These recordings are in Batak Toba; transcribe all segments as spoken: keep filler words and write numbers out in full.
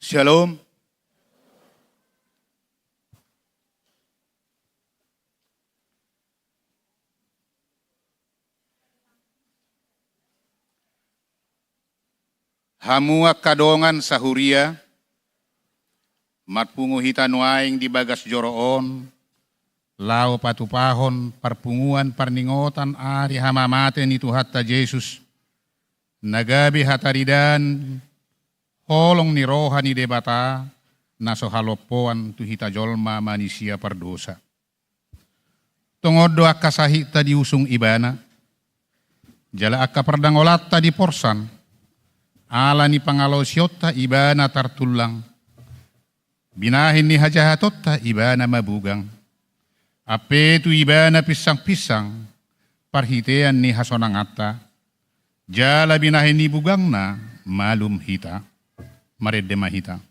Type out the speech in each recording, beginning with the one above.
Syalom. Hamu angka dongan sahuria, marpungu hita nuaeng di bagas joro on, laho patupahon parpunguan parningotan ari hamamate ni Tuhanta Jesus, na gabe hataridaan holong ni roha ni Debata, na so halompoan tu hita jolma manisia pardosa. Tongon do angka sahitta diusung Ibana, jala angka pardangolanta diporsan, ala ni pangalaosionta Ibana tartullang, binahen ni hajahatonta Ibana mabugang. Ampe tu Ibana pinsangpinsang, parhitean ni hasonanganta, jala binahen ni bugangna malum hita. Marende ma hita.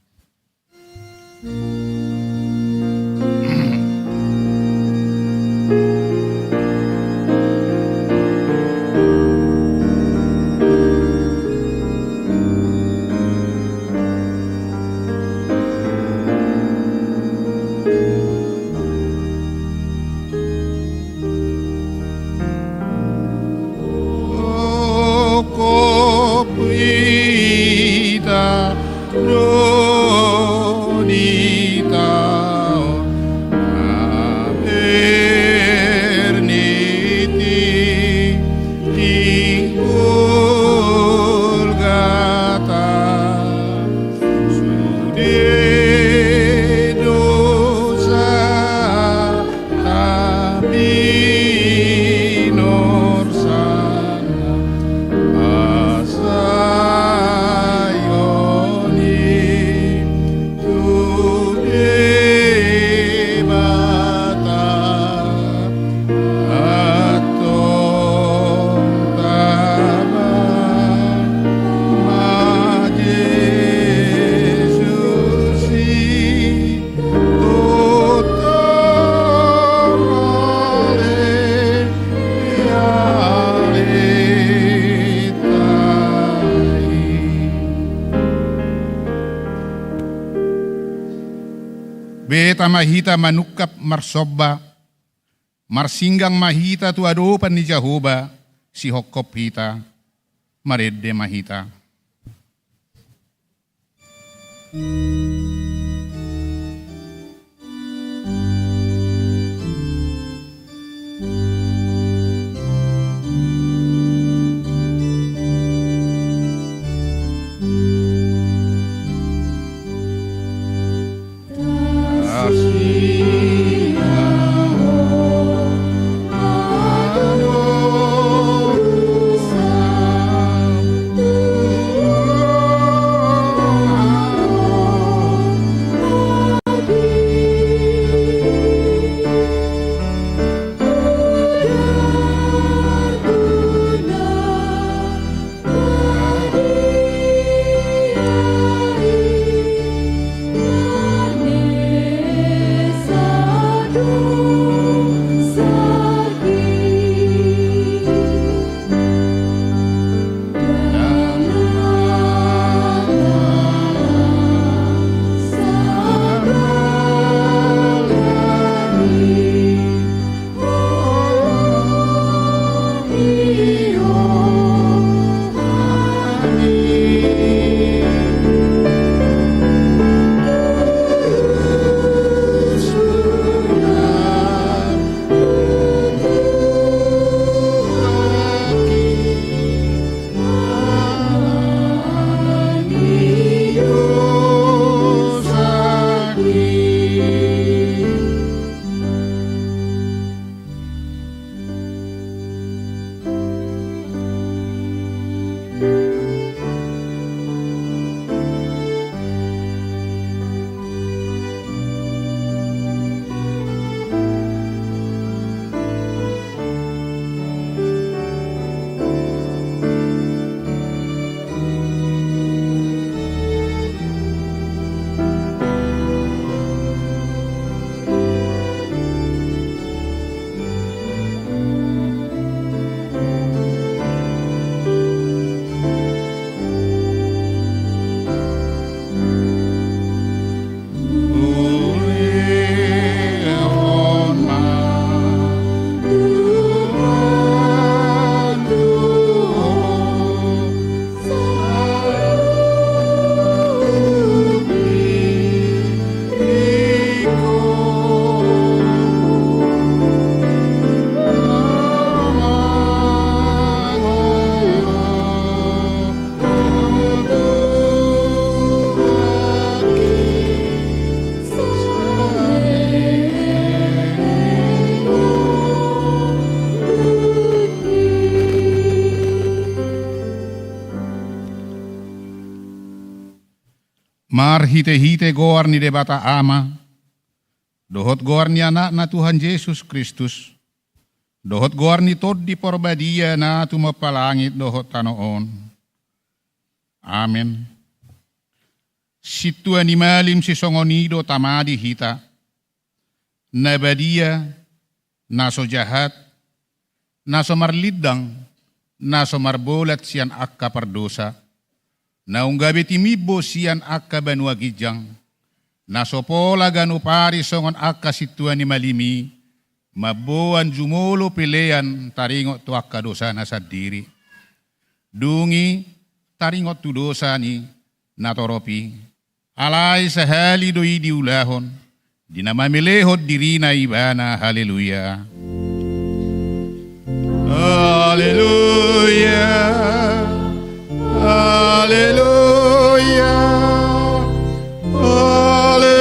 Beta ma hita manungkap marsomba, marsinggang ma hita tu adopan ni Jahowa, sihophop hita, marende ma hita. Marhite-hite goar ni Debata Ama, dohot goar ni Anakna Tuhan Jesus Kristus, dohot goar ni Tondi Porbadia na tumompa langit dohot tano on. Amen. Sintua ni malim sisongon i do Tama di hita, na badia, na so jahat, na so marlindang, na so marbolat sian angka pardosa, naung gabe timimbo sian angka banua ginjang, na so pola ganup ari songon angka sintua ni malim i, mamboan jumolo pelean taringot tu angka dosana sandiri. Dung i taringot tu dosa ni natorop i, alai sahali do i diulahon, di na mamelehon dirina ibana. Haleluya. Haleluya. Haleluya. Haleluya.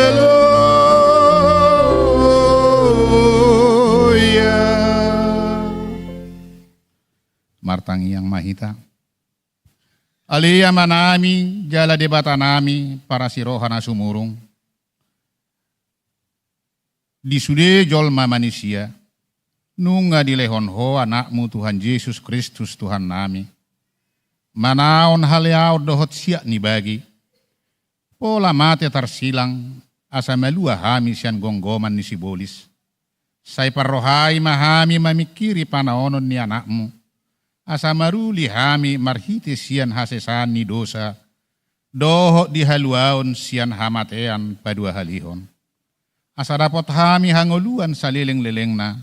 Martangiang ma hita. Ale Amanami jala Debatanami parasiroha na sumurung, di sude jolma manisia, nunga dilehon Ho Anakmu Tuhan Jesus Kristus Tuhannami, manaon haleaon dohot siat ni bagi, pola mate tarsilang, asa malua hami sian gomgoman ni sibolis. Sai parrohai ma hami mamingkiri panaonon ni Anakmu, asa maruli hami marhite sian hasesaan ni dosa, dohot dihaluaon sian hamatean paduahalihon. Asa dapot hami hangoluan salelenglelengna,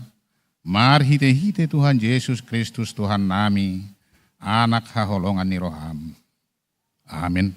marhite-hite Tuhan Jesus Kristus Tuhannami, Anak haholongan ni roham. Amen.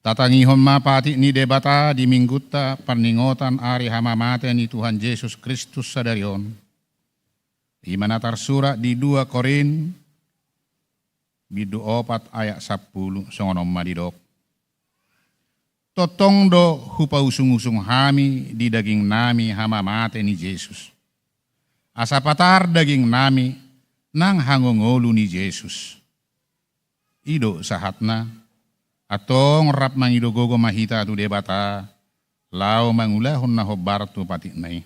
Tatangihon ma patik ni Debata di minggunta parningotan ari hamamate ni Tuhan Jesus Kristus sadari on. I ma na tarsurat di dua Korint, bindu opat ayat sampulu, songon on ma didok. Tongtong do hupausung-usung hami di dagingnami hamamate ni Jesus, asa patar dagingnami nang hangoluan ni Jesus. I do sahatna, antong rap mangido gogo ma hita tu Debata, laho mangulahon na hombar tu patikna i.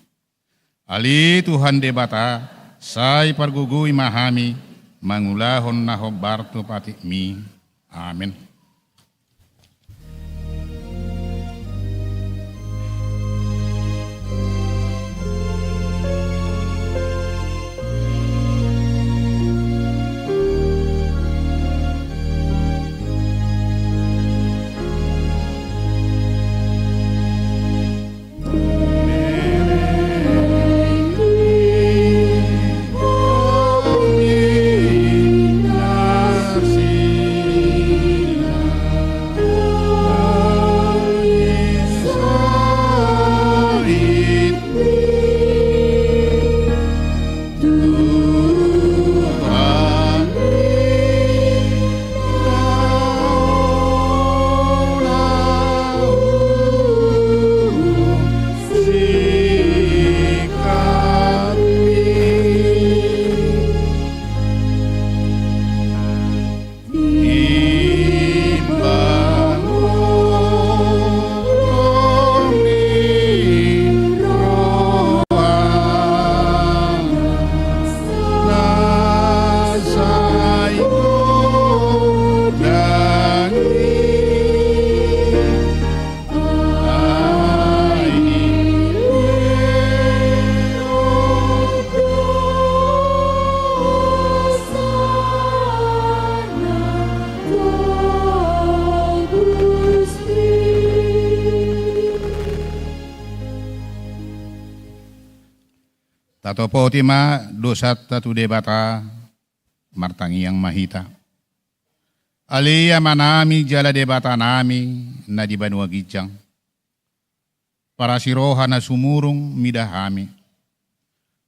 Ale Tuhan Debata, sai pargogoi ma hami mangulahon na hombar tu patikmi. Amen. Topoti ma dosanta tu Debata. Martangiang ma hita. Ale Amanami jala Debatanami na di banua ginjang, parasi roha na sumurung mida hami.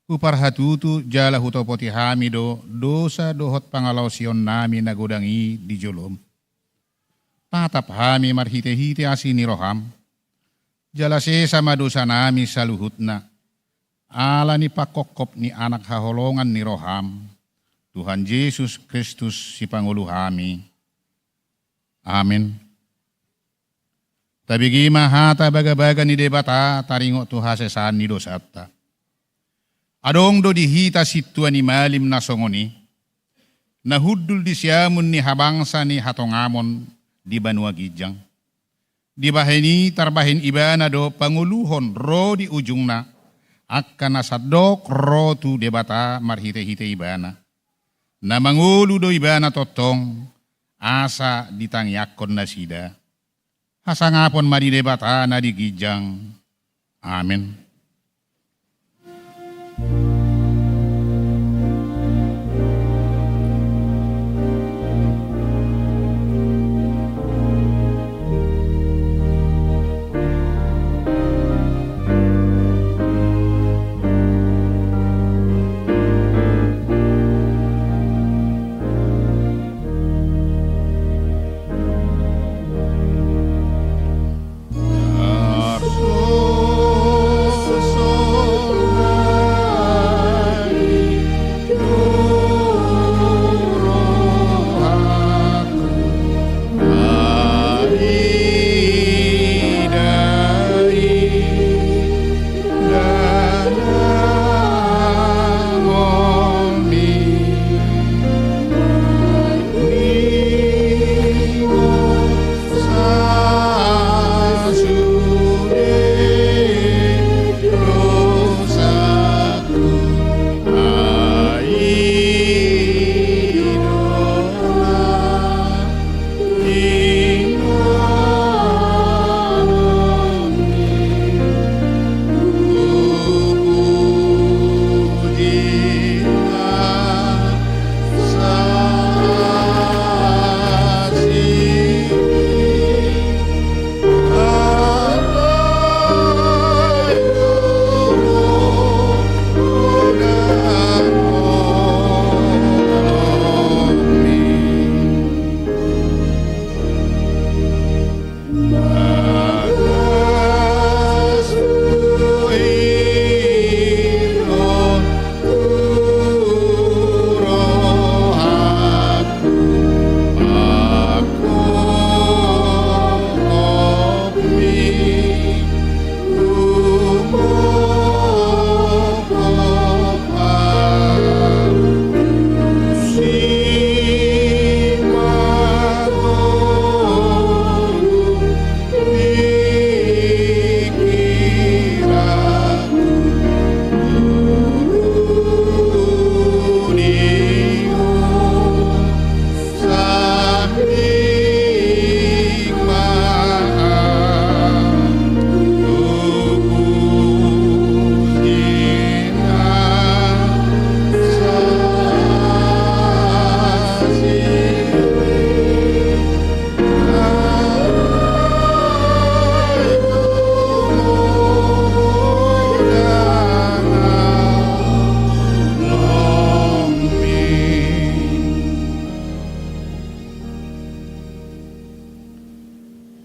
Huparhatutu jala hutopoti hami do dosa dohot pangalaosionnami na godang i di jolom. Tatap hami marhitehite asi ni roham, jala sesa ma dosanami saluhutna, ala ni pangkophop ni Anak haholongan ni roham, Tuhan Jesus Kristus Sipangolu hami. Amen. Tabege ma hata bagabaga ni Debata taringot tu hasesaan ni dosanta. Adong do di hita sintua ni malim na songon i, na hundul di siamun ni habangsa ni hatongamon di banua ginjang. Dibahen i tarbahen ibana do pangoluhon ro di ujungna, angka na sandok ro tu Debata marhitehite ibana. Na mangolu do ibana tongtong, asa ditangiangkon nasida. Hasangapon ma di Debata na di ginjang. Amen.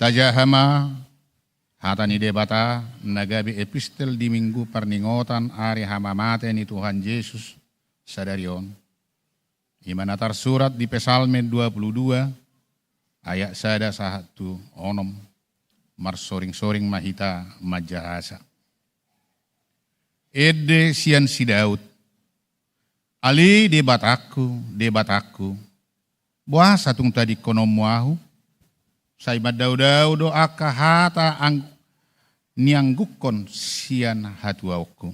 Tajaha ma hata ni Debata na gabe epistel di Minggu parningotan ari hamamate ni Tuhan Jesus sadari on. I ma na tarsurat di Psalmen dua puluh dua, ayat sada sahat tu onom. Marsoring-soring ma hita manjahasa. Ende sian si Daud. Ale Debatangku, Debatangku, boasa tung tadingkononmu ahu? Sai mandao-dao do angka hata ang-, nianggukkon sian hatuaonku.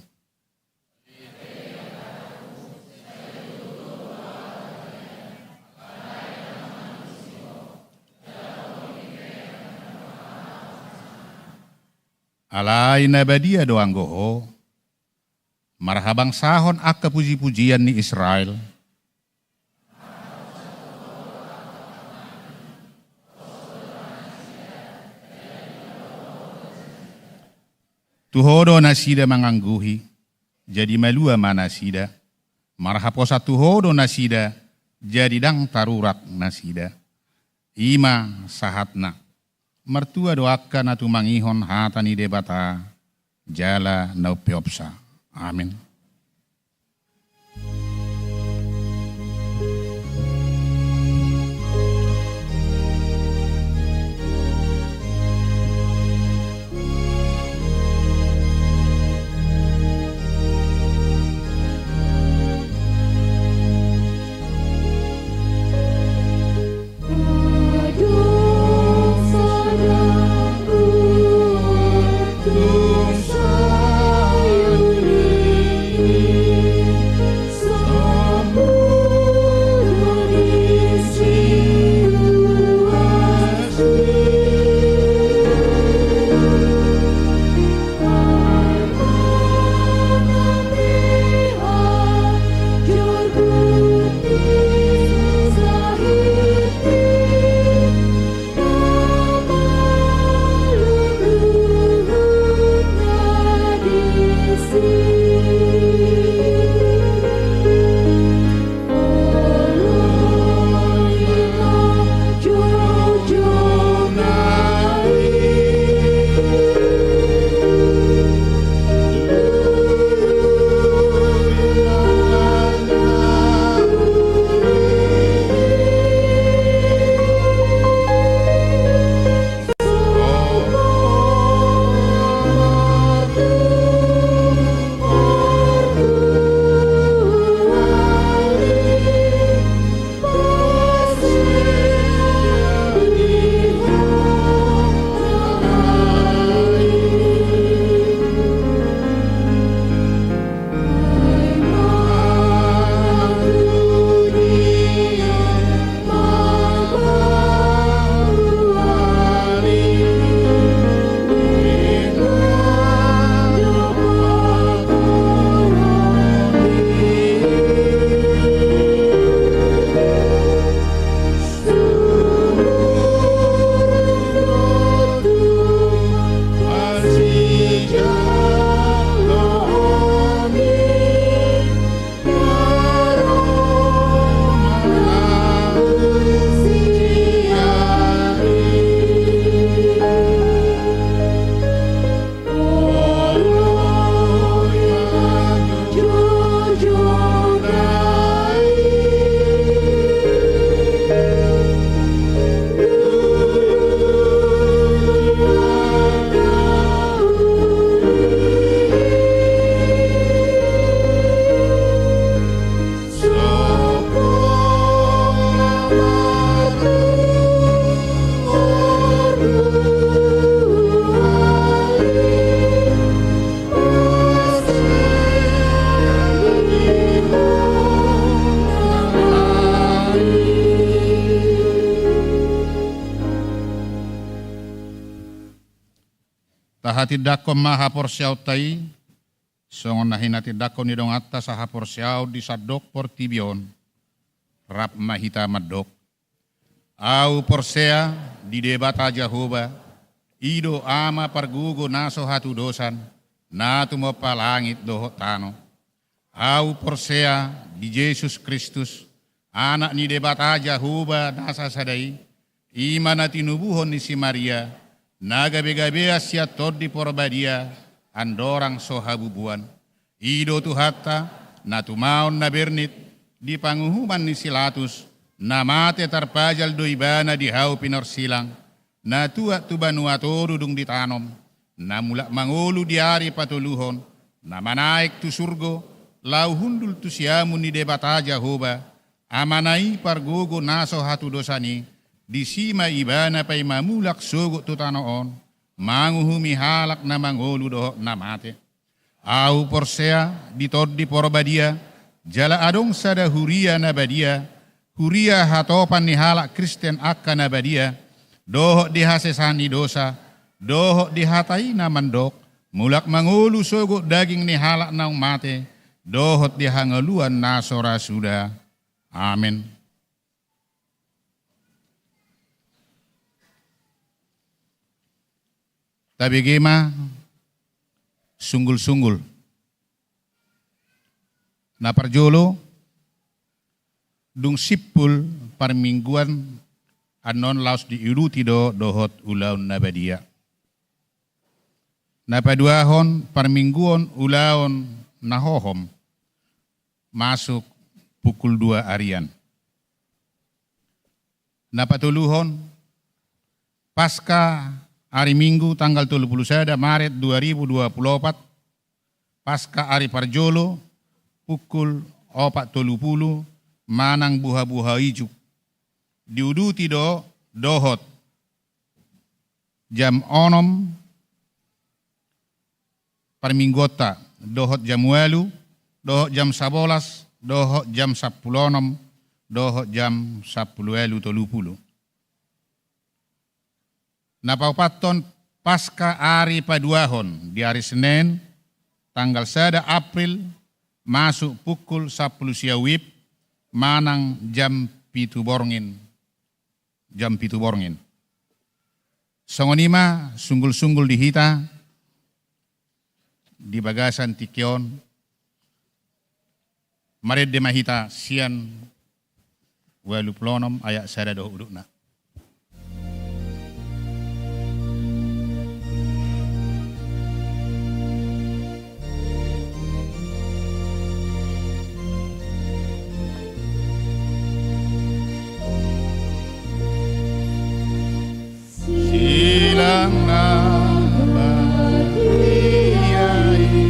Alai na badia do anggo Ho, marhabangsahon angka pujipujian ni Israel. Tu Ho do nasida mangangguhi, jadi malua ma nasida. Marhaposan tu Ho do nasida, jadi ndang tarurak nasida. I ma sahatna. Martua do angka na tumangihon hata ni Debata jala na umpeopsa. Amin. Tahatindangkon ma haporseaonta i, songon na hinatindangkon ni donganta sahaporseaon di sandok portibi on. Rap ma hita mandok. Ahu porsea di Debata Jahowa, i do Ama pargogo na so hatudosan, na tumompa langit dohot tano. Ahu porsea di Jesus Kristus, Anak ni Debata Jahowa na sasada i, i ma na tinubuhon ni si Maria, na gabegabean sian Tondi Porbadia, andorang so habubuan. I do Tuhanta, na tumaon na bernit di panguhuman ni si Latus, na mate tarpajal do Ibana di hau pinorsilang, na tuat tu banua toru dung ditanom, na mulak mangolu di ari patoluhon, na manaek tu surgo, laho hundul tu siamun ni Debata Jahowa, Amana i pargogo na so hatudosan i, disi ma Ibana paima mulak sogot tu tano on, manguhumi halak na mangolu dohot na mate. Ahu porsea di Tondi Porbadia, jala adong sada huria na badia, huria hatopan ni halak Kristen angka na badia, dohot di hasesaan ni dosa, dohot di hata i na mandok, mulak mangolu sogot daging ni halak naung mate, dohot di hangoluan na so ra suda. Amen. Tabege ma sunggul-sunggul. Na parjolo, dung simpul parmingguan annon laos diuduti do dohot ulaon na badia. Na paduahon, parmingguon ulaon na hohom, masuk pukul dua arian. Na patoluhon, Paska ari Minggu tanggal tolu pulu sada Maret dua ribu dua pulu opat, Paska ari parjolo, pukul opat tolu pulu, manang buha-buha ijuk. Diuduti do dohot jam onom parmingguonta, dohot jam ualu, dohot jam sabolas, dohot jam sampulu onom, dohot jam sampulu ualu tolu pulu. Na paopathon, Paska ari paduahon di ari Senen, tanggal sada April, masuk pukul sampulu sia WIB, manang jam pitu borngin. Jam pitu borngin. Songon i ma sunggul-sunggul di hita di bagasan tingki on. Marende ma hita sian ualu pulu onom ayat sada dohot udutna. Silang na badia i.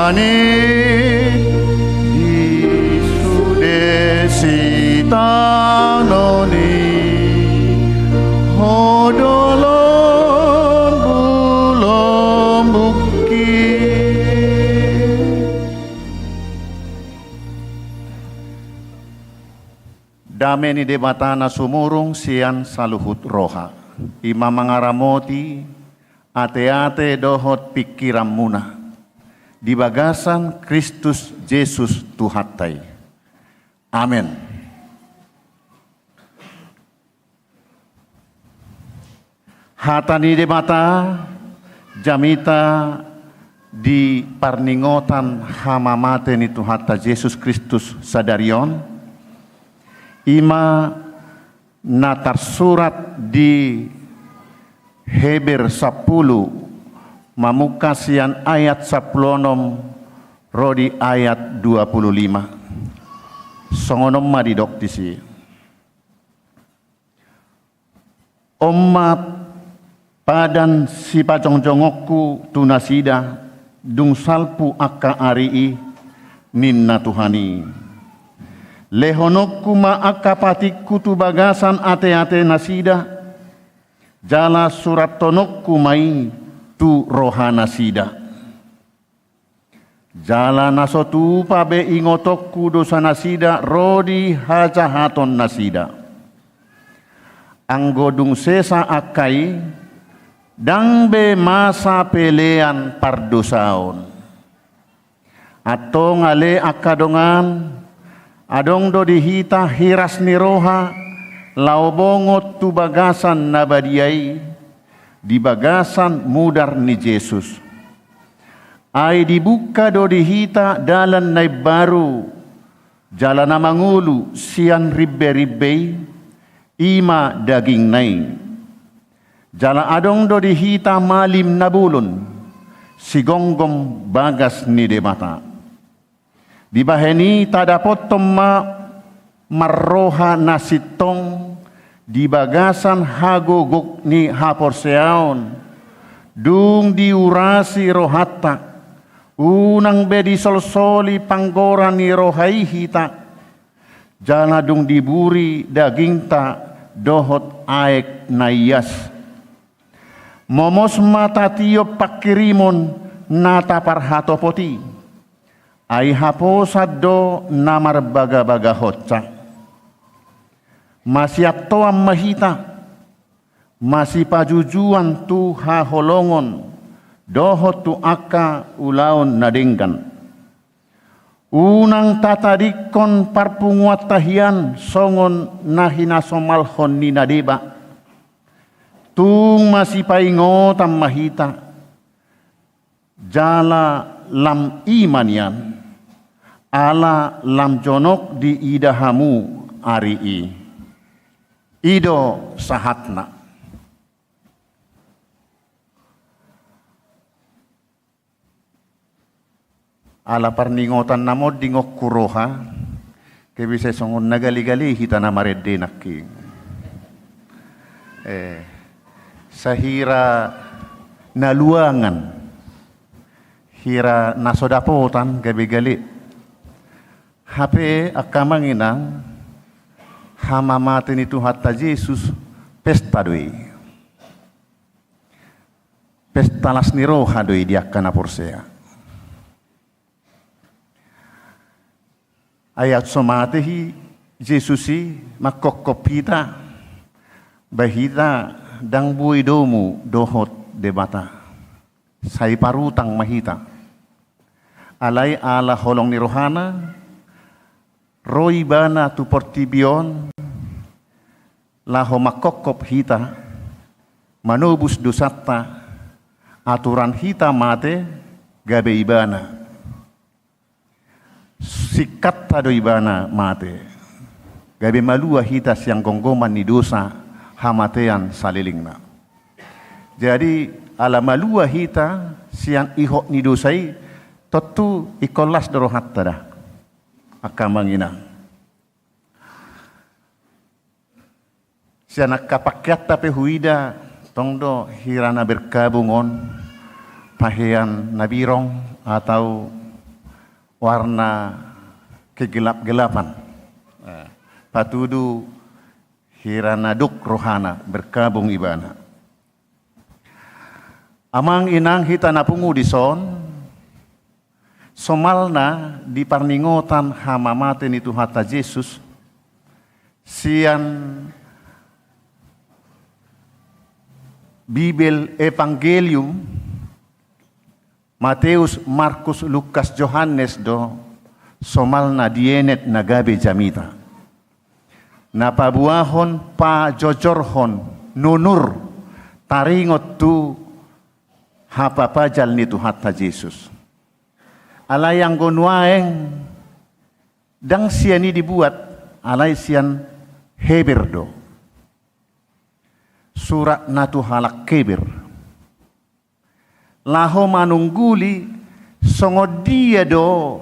Ni di sude sitaonon i, ho do lombulombuki. Dame ni Debata na sumurung sian saluhut roha, i ma mangaramoti ateate dohot pingkiranmuna di bagasan Kristus Jesus Tuhanta i. Amen. Hata ni Debata jamita di parningotan hamamate ni Tuhanta Jesus Kristus sadari on, i ma na tarsurat di Heber sampulu, mamungka sian ayat sampulu onom ro di ayat dua pulu lima. Songon on ma didok disi. On ma padan sipajongjongonku tu nasida, dung salpu angka ari i, ninna Tuhan i. Lehononku ma angka patikku tu bagasan ateate nasida, jala surathononku ma i tu roha nasida. Jala na so tupa be ingotonku dosa nasida ro di hajahaton nasida. Anggo dung sesa angka i, ndang be masa pelean pardosaon. Antong ale angka dongan, adong do di hita hiras ni roha, laho bongot tu bagasan na badia i, di bagasan mudar ni Jesus. Ai dibuka do di hita dalan na imbaru, jala na mangolu sian rimberimbe i, i ma dagingna i. Jala adong do di hita malim na bolon, sigomgom bagas ni Debata. Dibahen i tadapothon ma marroha na sintong di bagasan hagogok ni haporseaon, dung diurasi rohanta, unang be disolsoli panggora ni roha i hita, jala dung diburi dagingta dohot aek na ias. Momos ma tatiop pangkirimon na taparhatopot i, ai haposan do na marbagabagahonsa. Masiantoan ma hita, masipajujuan tu haholongon dohot tu angka ulaon na denggan. Unang tatadingkon parpunguanta hian songon na hinasomalhon ni na deba. Tung masipaingotan ma hita, jala lam i ma nian, ala lam jonok diida hamu ari i. I do sahatna. Ala parningotan na monding on huroha, gabe sai songon na galegale hita na marende nangkin. Eh, sahira na luangan, hira na so dapotan gabe gale. Hape angka amang inang, hamamate ni Tuhanta Jesus, pesta do i. Pesta las ni roha do i di angka na porsea. Ai aut so mate i Jesus i mangkophop hita, ba hita ndang boi domu dohot Debata. Sai parutang ma hita. Alai ala holong ni rohana, ro ibana tu portibi on, laho mangkophop hita, manobus dosanta, aturan hita mate, gabe ibana. Singkatta do ibana mate. Gabe malua hita sian gomgoman ni dosa, hamatean salelengna. Jadi, ala malua hita sian ihot ni dosa i, tontu ingkon las do rohanta da. Angka amang inang. Sian angka pakeanta pe huida, tong do hira na bergabung on, pahean na birong, atau warna kegelap-gelapan. Nah, patudu hira na duk rohana bergabung ibana. Amang inang hita na pungu dison, somalna di parningotan hamamate ni Tuhanta Jesus, sian Bibel Evangelium, Mateus, Markus, Lukas, Johannes do somalna dienet na gabe jamita. Na paboahon, pajojorhon nunur taringot tu hapapajal ni Tuhanta Jesus. Alai anggo nuaeng ndang sian i dibuat, alai sian Heber do. Surat na tu halak Heber. Laho manungguli songon dia do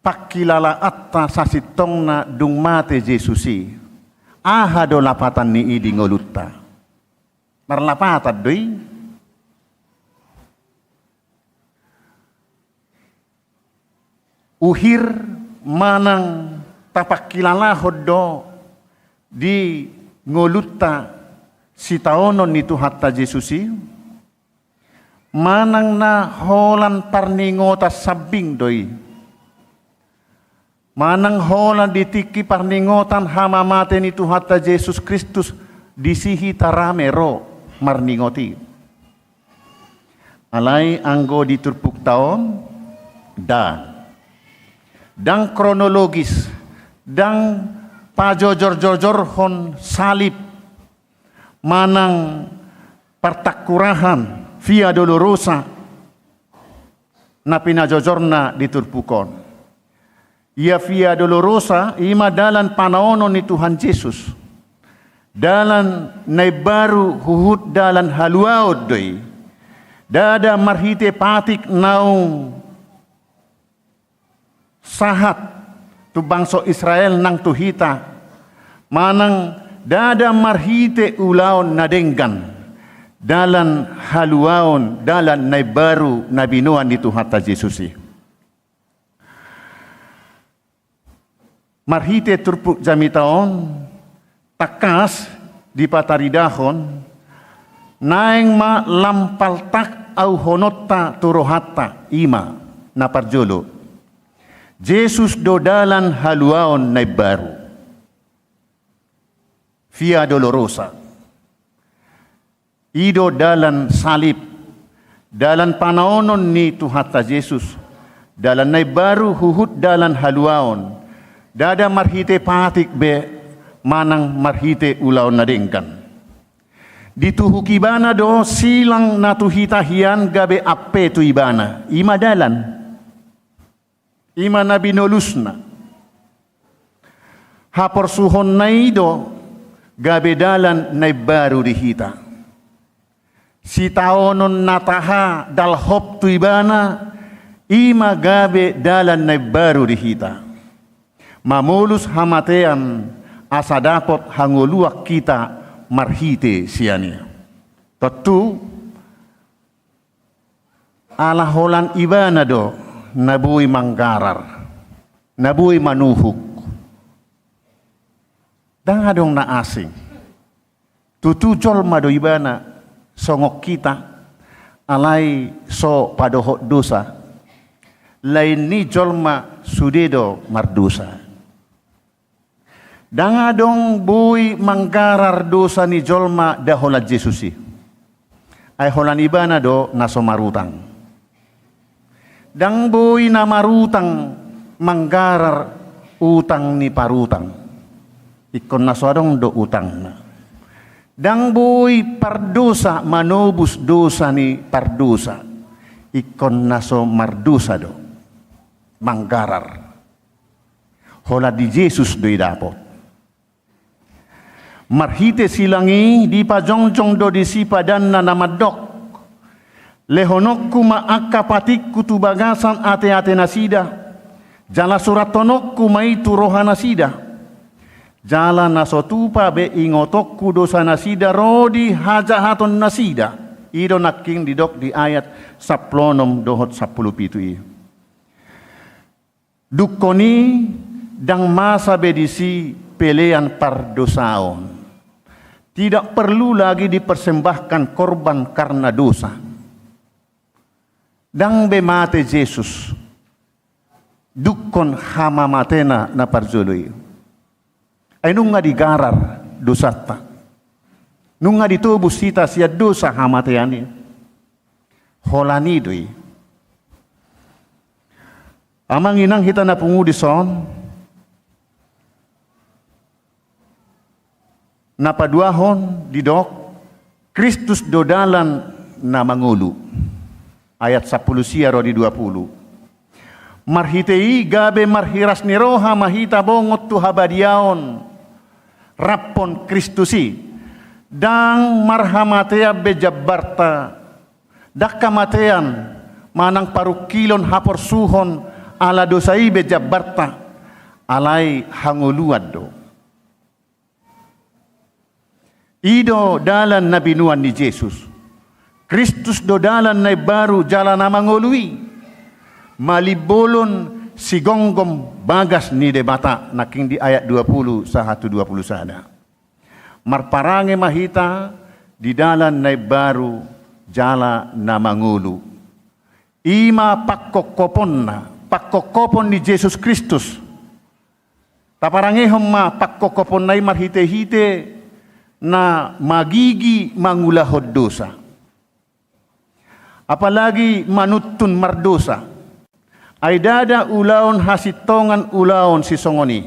pangkilalaanta sasintongna dung mate Jesus i. Aha do lapatan ni i di ngolunta? Marlapatan do i. Uhir manang tapangkilalahon do di ngolunta sitaonon ni Tuhanta Jesus i, manang na holan parningotan sambing do i, manang holan di tingki parningotan hamamate ni Tuhanta Jesus Kristus, disi hita rame ro marningot i. Alai anggo di turpukta on, nda. Ndang kronologis, ndang pajojor-jojorhon salib, manang partangkurahan, Via Dolorosa, na pinajojorna di turpuk on. Ia Via Dolorosa, i ma dalan panaonon ni Tuhan Jesus. Dalan na imbaru huhut dalan haluaon do i. Ndada marhite patik naung sahat tu bangso Israel nang tu hita, manang ndada marhite ulaon na denggan, dalan haluaon, dalan na imbaru na binoan ni Tuhanta Jesus i. Marhite turpuk jamita on, tangkas dipataridahon, naeng ma lam paltak auhononta tu rohanta, i ma na parjolo. Jesus do dalan haluaon na imbaru. Via Dolorosa. I do dalan salib, dalan panaonon ni Tuhanta Jesus, dalan na imbaru huhut dalan haluaon, ndada marhite patik be manang marhite ulaon na denggan. Dituhuk ibana do silang na tu hita hian gabe ampe tu ibana, i ma dalan. I ma na binolusna. Haporsuhonna i do gabe dalan na imbaru di hita. Sitaonon na taha dalhop tu ibana, i ma gabe dalan na imbaru di hita. Mamolus hamatean asa dapot hangoluan hita marhite sian i. Tontu, ala holan ibana do na boi manggarar, na boi manuhuk. Ndang adong na asing. Tutu jolma do ibana songon hita, alai so padohot dosa. Lain ni jolma sude do mardosa. Ndang adong boi manggarar dosa ni jolma nda holan Jesus i. Ai holan ibana do na so marutang. Ndang boi na marutang manggarar utang ni parutang. Ingkon na so adong do utangna. Ndang boi pardosa manobus dosa ni pardosa. Ingkon na so mardosa do manggarar. Holan di Jesus do i dapot. Marhite silang i dipajongjong do disi padanna na mandok: Lehononku ma angka patikku tu bagasan ateate nasida, jala surathononku ma i tu roha nasida. Jala na so tupa be ingotonku dosa nasida ro di hajahaton nasida. I do nangkin didok di ayat sampulu onom dohot sampulu pitu i. Dungkon i ndang masa be disi pelean pardosaon. Tidak perlu lagi dipersembahkan korban karena dosa. Ndang be mate Jesus dungkon hamamatena na parjolo i. Ai nunga digarar dosanta. Nunga ditobus hita sian dosa hamatean i. Holan i do i. Amang inang hita na pungu dison, na paduahon didok, Kristus do dalan na mangolu. Ayat sampulu sia ro di dua pulu. Marhite i gabe marhiras ni roha ma hita bongot tu habadiaon raphon Kristus i. Ndang marhamatean be jambarta, ndang hamatean manang parungkilon haporsuhon ala dosa i be jambarta, alai hangoluan do. I do dalan na binoan ni Jesus. Kristus do dalan na imbaru jala na mangolu i. Malimbolon sigomgom bagas ni Debata, nangkin di ayat dua pulu sahat tu dua pulu sada. Marparange ma hita di dalan na imbaru jala na mangolu. I ma pangkophoponna, pangkophopon ni Jesus Kristus. Taparangehon ma pangkophoponna i marhitehite na magigi mangulahon dosa. Apalagi manuntun mardosa. Ai ndada ulaon hasintongan ulaon sisongon i.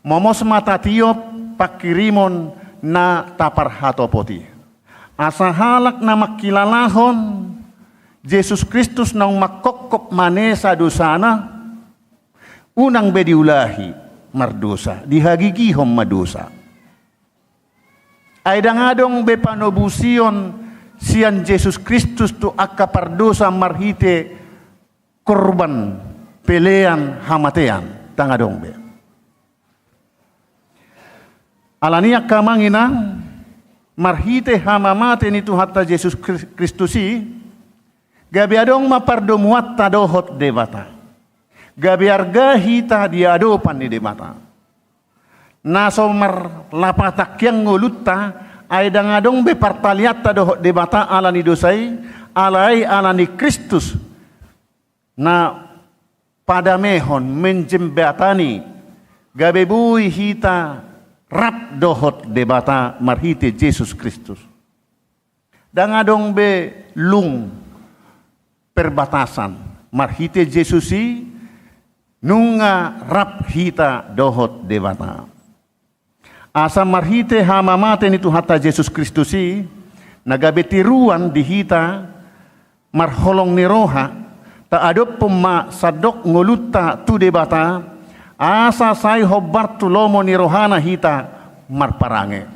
Momos ma tatiop pangkirimon na taparhatopot i. Asa halak na mangkilalahon Jesus Kristus naung mangkophop manesa dosana, unang be diulahi mardosa, dihagigihon ma dosa. Ai ndang adong be panobusion sian Jesus Kristus tu angka pardosa marhite korban pelean hamatean, ndang adong be. Alani i angka amang inang, marhite hamamate ni Tuhanta Jesus Kris-, Kristus i, gabe adong ma pardomuanta dohot Debata. Gabe arga hita di adopan ni Debata. Na so marlapatan hian ngolunta, ai ndang adong be partalianta dohot Debata ala ni dosa i, alai ala ni Kristus na padamehon, menjembatani, gabe boi hita rap dohot Debata marhite Jesus Kristus. Ndang adong be lung perbatasan. Marhite Jesus i nunga rap hita dohot Debata. Asa marhite hamamate ni Tuhanta Jesus Kristus i, na gabe tiruan di hita marholong ni roha, taadophon ma sandok ngolunta tu Debata, asa sai hombar tu lomo ni rohana hita marparange.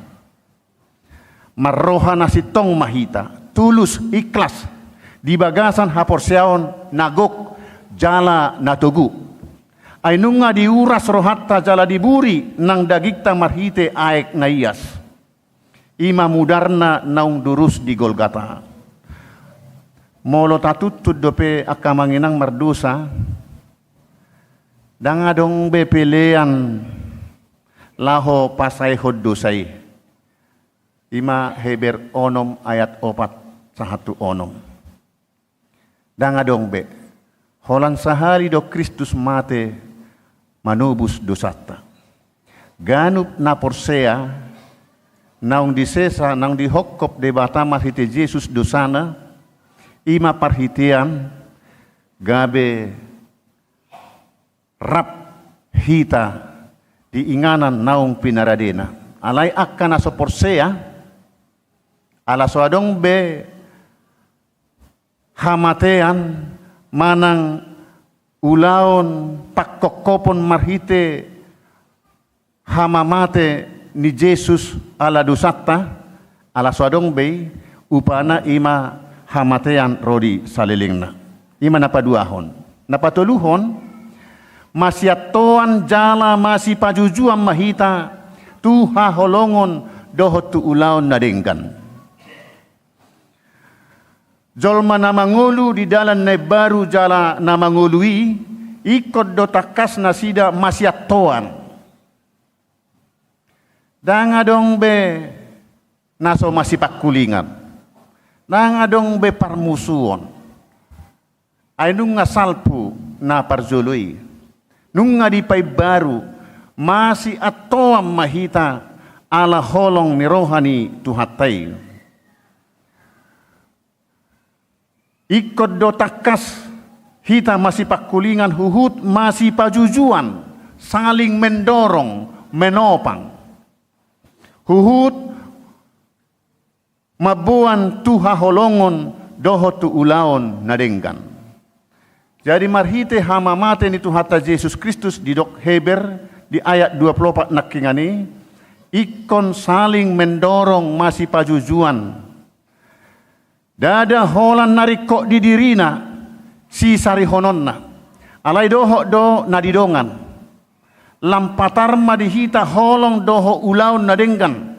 Marroha na sintong ma hita, tulus, ikhlas, di bagasan haporseaon na gok jala na togu. Ai nunga diuras rohanta jala diburi nang dagingta marhite aek na ias. I ma mudarna naung durus di Golgata. Molo tatuntun dope angka amang inang mardosa, ndang adong be pelean laho pasaehon dosa i. I ma Heber onom ayat opat sahat tu onom. Ndang adong be. Holan sahali do Kristus mate manobus dosanta. Ganup na porsea, naung disesa, naung dihophop Debata marhite Jesus dosana, i ma parhitean gabe rap hita di inganan naung pinaradena. Alai angka na so porsea, ala so adong be hamatean manang ulaon pangkophopon marhite hamamate ni Jesus ala dosanta, ala so adong be i, upana i ma hamatean ro di salelengna. I ma na paduahon. Na patoluhon, masiantoan jala masipajujuan ma hita tu haholongon dohot tu ulaon na denggan. Jolma na mangolu di dalan na imbaru jala na mangolu i, Ingkon do tangkas nasida masiantoan. Ndang adong be na so masipangkulingan. Ndang adong be parmusuon. Ai nunga salpu na parjolo i. Nunga dipaimbaru, masiantoan ma hita ala holong ni roha ni Tuhanta i. Ingkon do tangkas hita masipangkulingan huhut masipajujuan, saling mendorong, menopang. Huhut mamboan tu haholongon dohot tu ulaon na denggan. Jadi marhite hamamate ni Tuhanta Jesus Kristus didok Heber di ayat dua pulu opat nangkiningan i, ingkon saling mendorong masipajujuan. Ndada holan na ringkot di dirina sisarihononna, alai dohot do na di dongan. Lam patar ma di hita holong dohot ulaon na denggan,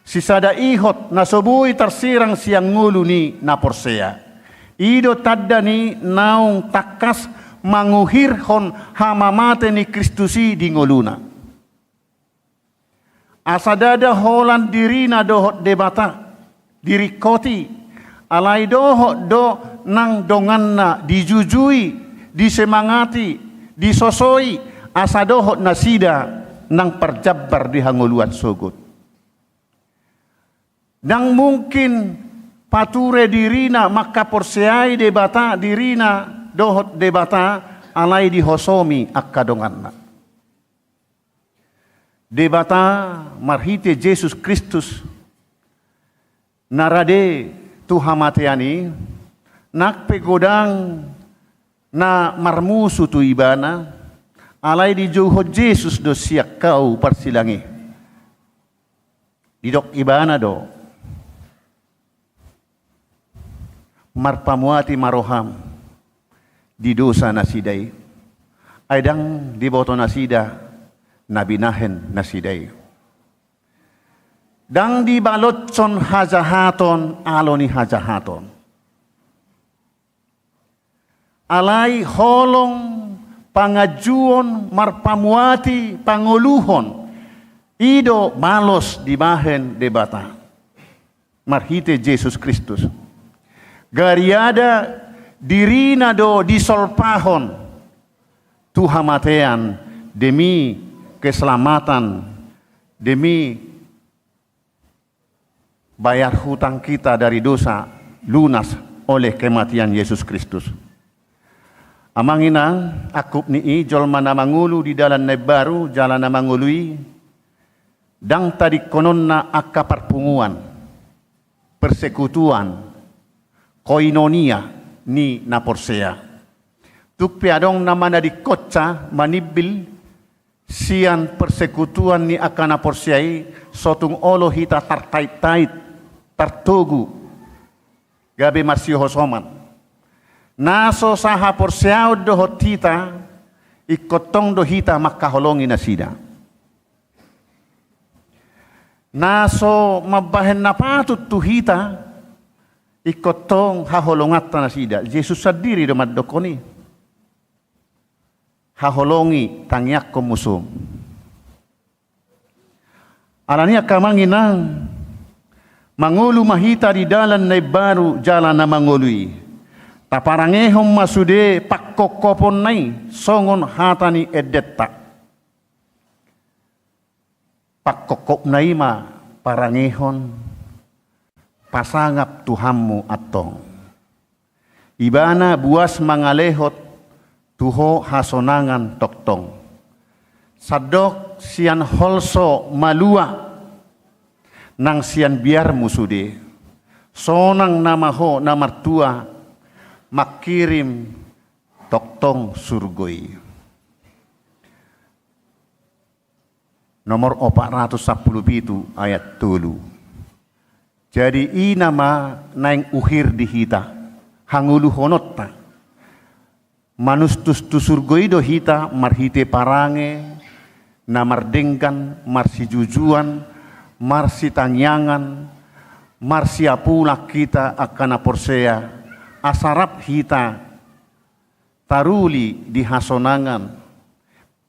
sisada ihot na so boi tarsirang sian ngolu ni na porsea. I do tanda ni naung tangkas manguhirhon hamamate ni Kristus i di ngoluna. Asa ndada holan dirina dohot Debata diringkoti, alai dohot do nang donganna dijujui, disemangati, disosoi, asa dohot nasida nang parjambar di hangoluan sogot. Ndang mungkin pature dirina mangkaporseai Debata, dirina dohot Debata, alai dihosomi angka donganna. Debata marhite Jesus Kristus na rade tu hamatean i, nang pe godang na marmusu tu ibana, alai dijouhon Jesus do sian hau parsilang i. Didok ibana do, marpamuati ma roham di dosa nasida i, ai ndang diboto nasida na binahen nasida i. Ndang dibaloshon hajahaton alo ni hajahaton. Alai holong, panganjuon, marpamuati, pangoluhon, i do balos dibahen Debata marhite Jesus Kristus. Gariada dirina do disolpahon tu hamatean demi keselamatan, demi bayar hutang kita dari dosa lunas oleh kematian Yesus Kristus. Amang inang, angkup ni i, jolma na mangolu di dalan na imbaru jala na mangolu i, ndang tadingkononna angka parpunguan, persekutuan, koinonia ni na porsea. Tung pe adong na manadingkonsa, manimbil sian persekutuan ni angka na porsea i, so tung olo hita tartaittait, tartogu, gabe marsihosoman. Na so sahaporseaon dohot hita, ingkon tong do hita mangkaholongi nasida. Na so mambahen na patut tu hita, ingkon tong haholonganta nasida. Jesus sandiri do mandokkon i. Haholongi, tangiangkon musum. Alani i angka amang inang, mangolu ma hita di dalan na imbaru jala na mangolu i. Taparangehon ma sude pangkophoponna i songon hata ni endenta. Pangkophopna i ma parangehon, pasangap Tuhanmu antong. Ibana buas mangalehon tu ho hasonangan tongtong. Sandok sian holso malua nang sian biarmu sude. Sonang nama ho na martua mangkirim tongtong surgo i. Nomor opat ratus sampulu pitu ayat tolu. Jadi i nama naeng uhir di hita, hangoluhononta. Manustus tu surgo i do hita marhite parange na mardenggan, marsijujuan, marsitangiangan, marsiapulan hita angka na porsea, asa rap hita taruli di hasonangan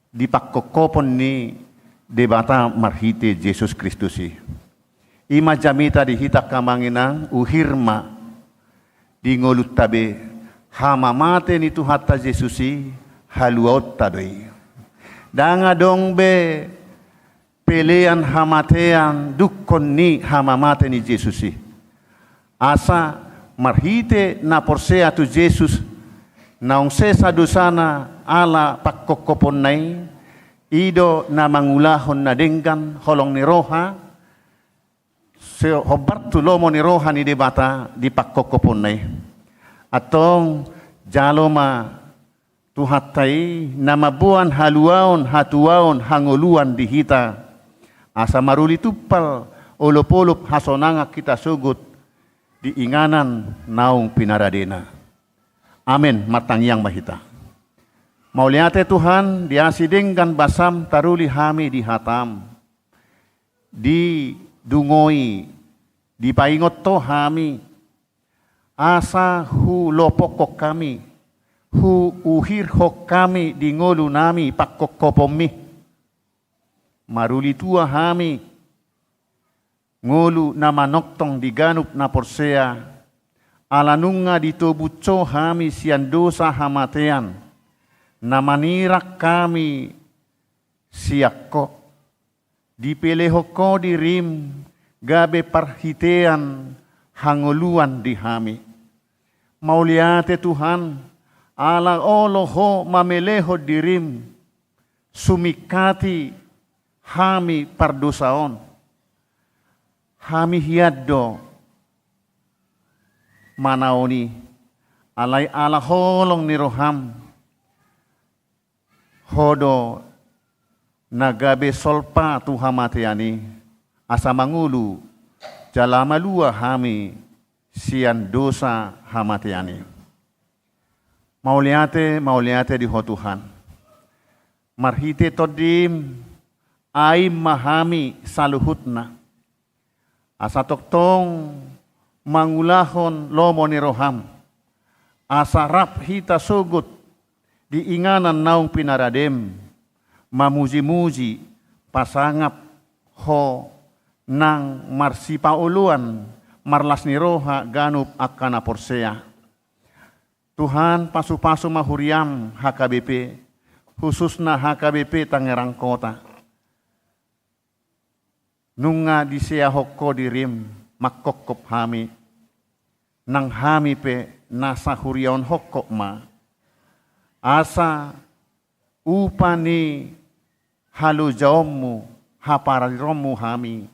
di pangkophopon ni Debata marhite Jesus Kristus i. I ma jamita di hita angka amang inang, uhir ma di ngolunta be hamamate ni Tuhanta Jesus i, haluaonta do i. Ndang adong be pelean hamatean dungkon ni hamamate ni Jesus i. Asa marhite na porsea tu Jesus, naung sesa dosana ala pangkophoponNa i, i do na mangulahon na denggan, holong ni roha, se-, hombar tu lomo ni roha ni Debata di pangkophoponna i. Antong jalo ma Tuhanta i na mamboan haluaon, hatuaon, hangoluan di hita, asa maruli tumpal olopolop hasonangan hita sogot di inganan naung pinaradena. Amen. Martangiang ma hita. Mauliate Tuhan, di asi denggan basam taruli hami di hataM. Didungoi, dipaingot Ho hami, asa hulopokhon hami, huuhirhon hami di ngolunami pangkophoponMi. Maruli tua hami, ngolu na manongtong di ganup na porsea, ala nunga ditobus Ho hami sian dosa hamatean, na manirang hami sian Ho. Dipelehon Ho diriM gabe parhitean hangoluan di hami. Mauliate Tuhan, ala olo Ho mamelehon diriM, sumingkati hami pardosa on. Hami hian do manaon i, alai ala holong ni rohaM, Ho do na gabe solpa tu hamatean i, asa mangolu jala malua hami sian dosa hamatean i. Mauliate, mauliate di Ho Tuhan. Marhite TondiM, aim ma hami saluhutna. Asa tongtong mangulahon lomo ni rohaM, asa rap hita sogot di inganan naung pinaradeM, mamujimuji, pasangap Ho nang marsipaoloan, marlas ni roha ganup angka na porsea. Tuhan, pasupasu ma huriaM H K B P, khususna H K B P Tangerang Kota. Nunga diseahon Ho diriM mangkophop hami, nang hami pe na sahuriaon hongkop ma, asa upa ni halojaonMu, hapararironMu hami,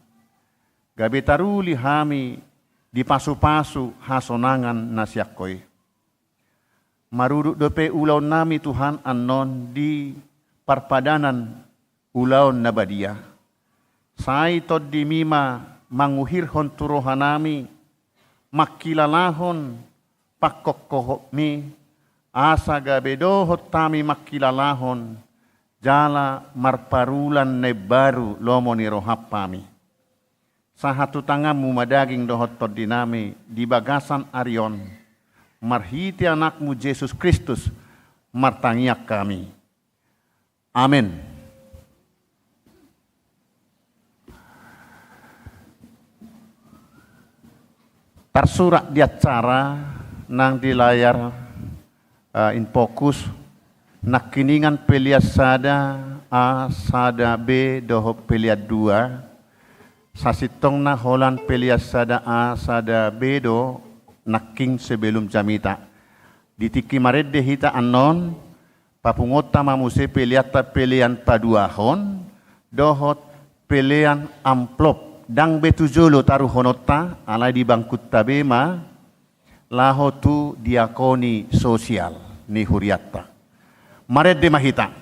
gabe taruli hami dipasupasu hasonangan na sian Ho i. Marudut dope ulaonnami Tuhan annon di parpadanan ulaon na badia. Sai TondiMi ma manguhirhon tu rohanami, mangkilalahon pangkophopMi, asa gabe dohot hami mangkilalahon jala marparulan na imbaru lomo ni roham hami. Sahat tu tanganMu ma daging dohot tondinami di bagasan ari on, marhite AnakMu Jesus Kristus martangiang hami. Amen. Tarsurat di acara nang di layar, eh, Infokus, nangkiningan pelean sada A, sada B dohot pelean dua, sasintongna holan pelean sada A, sada B do nangkin sebelum jamita. Di tingki marende hita annon, papunguonta ma muse peleanta pelean paduahon dohot pelean amplop. Ndang be tu jolo taruhononta, alai di bangkunta be ma, laho tu diakoni sosial ni hurianta. Marende ma hita.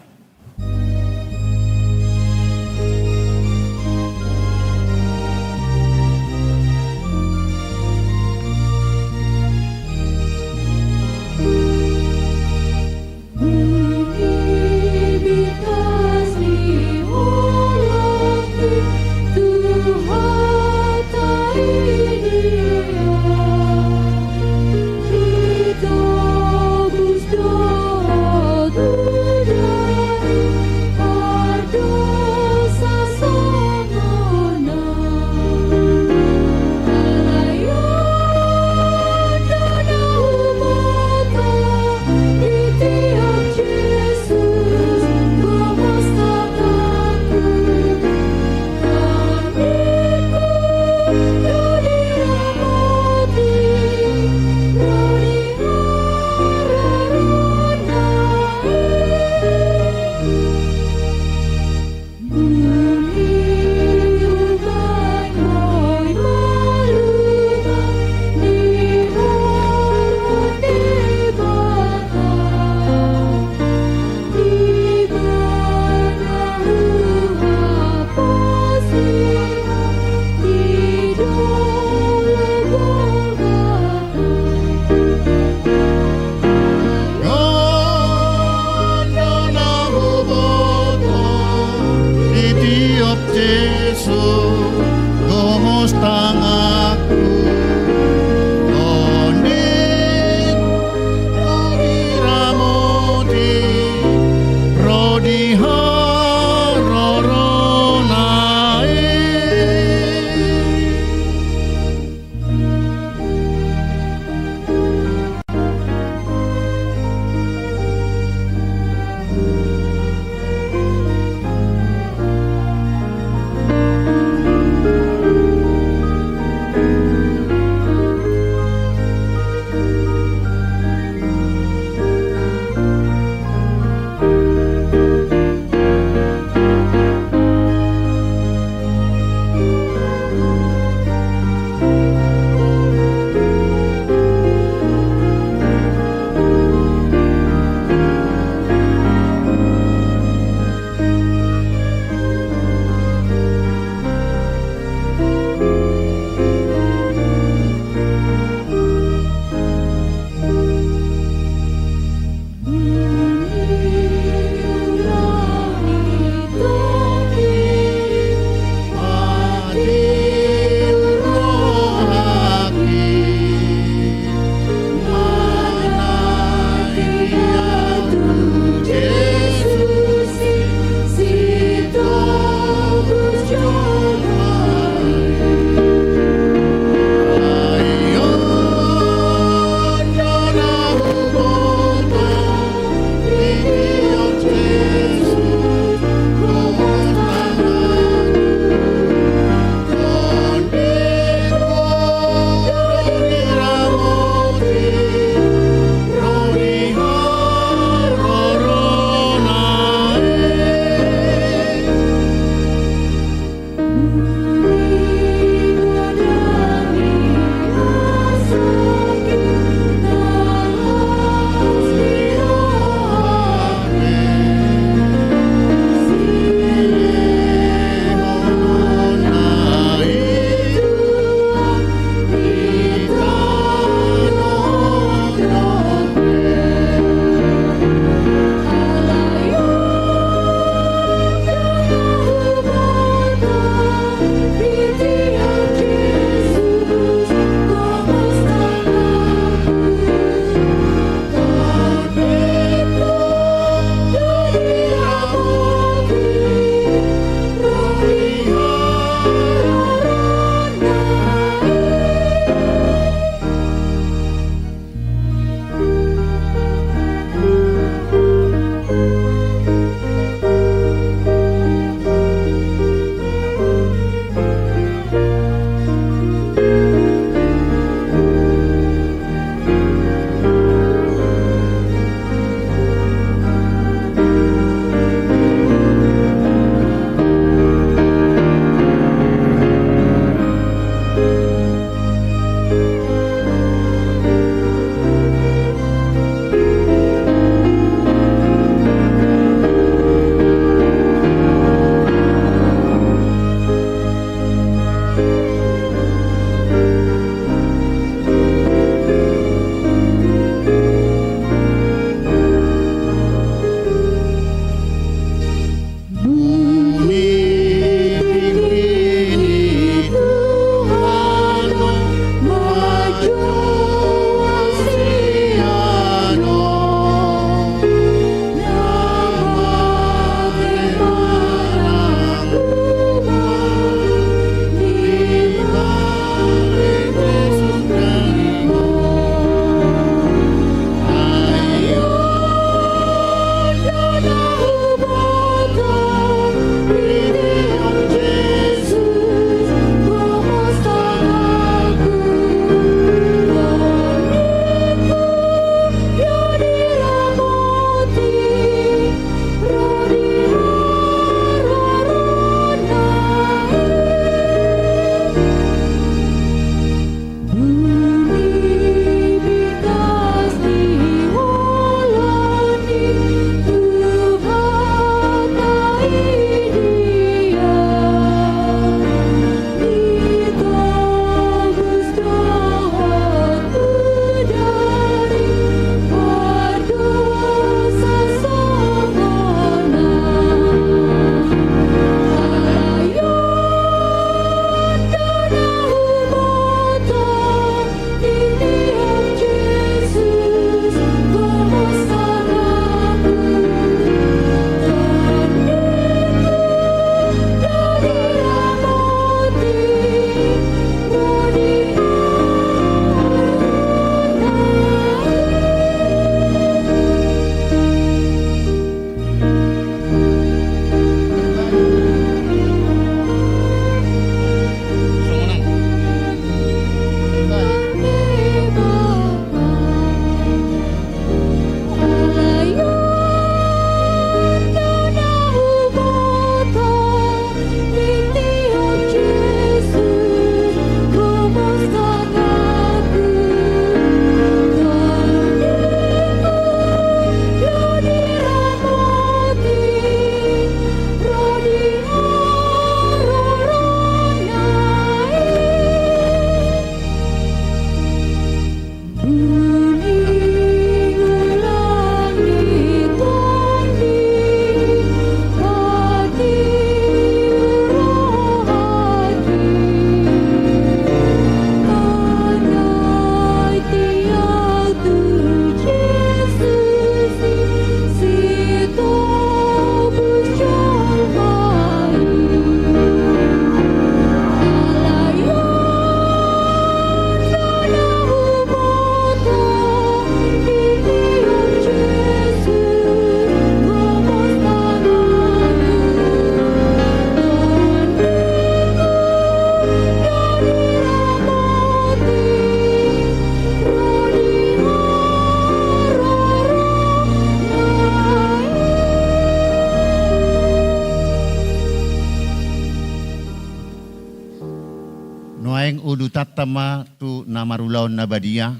Rohanta ma tu na marulaon na badia.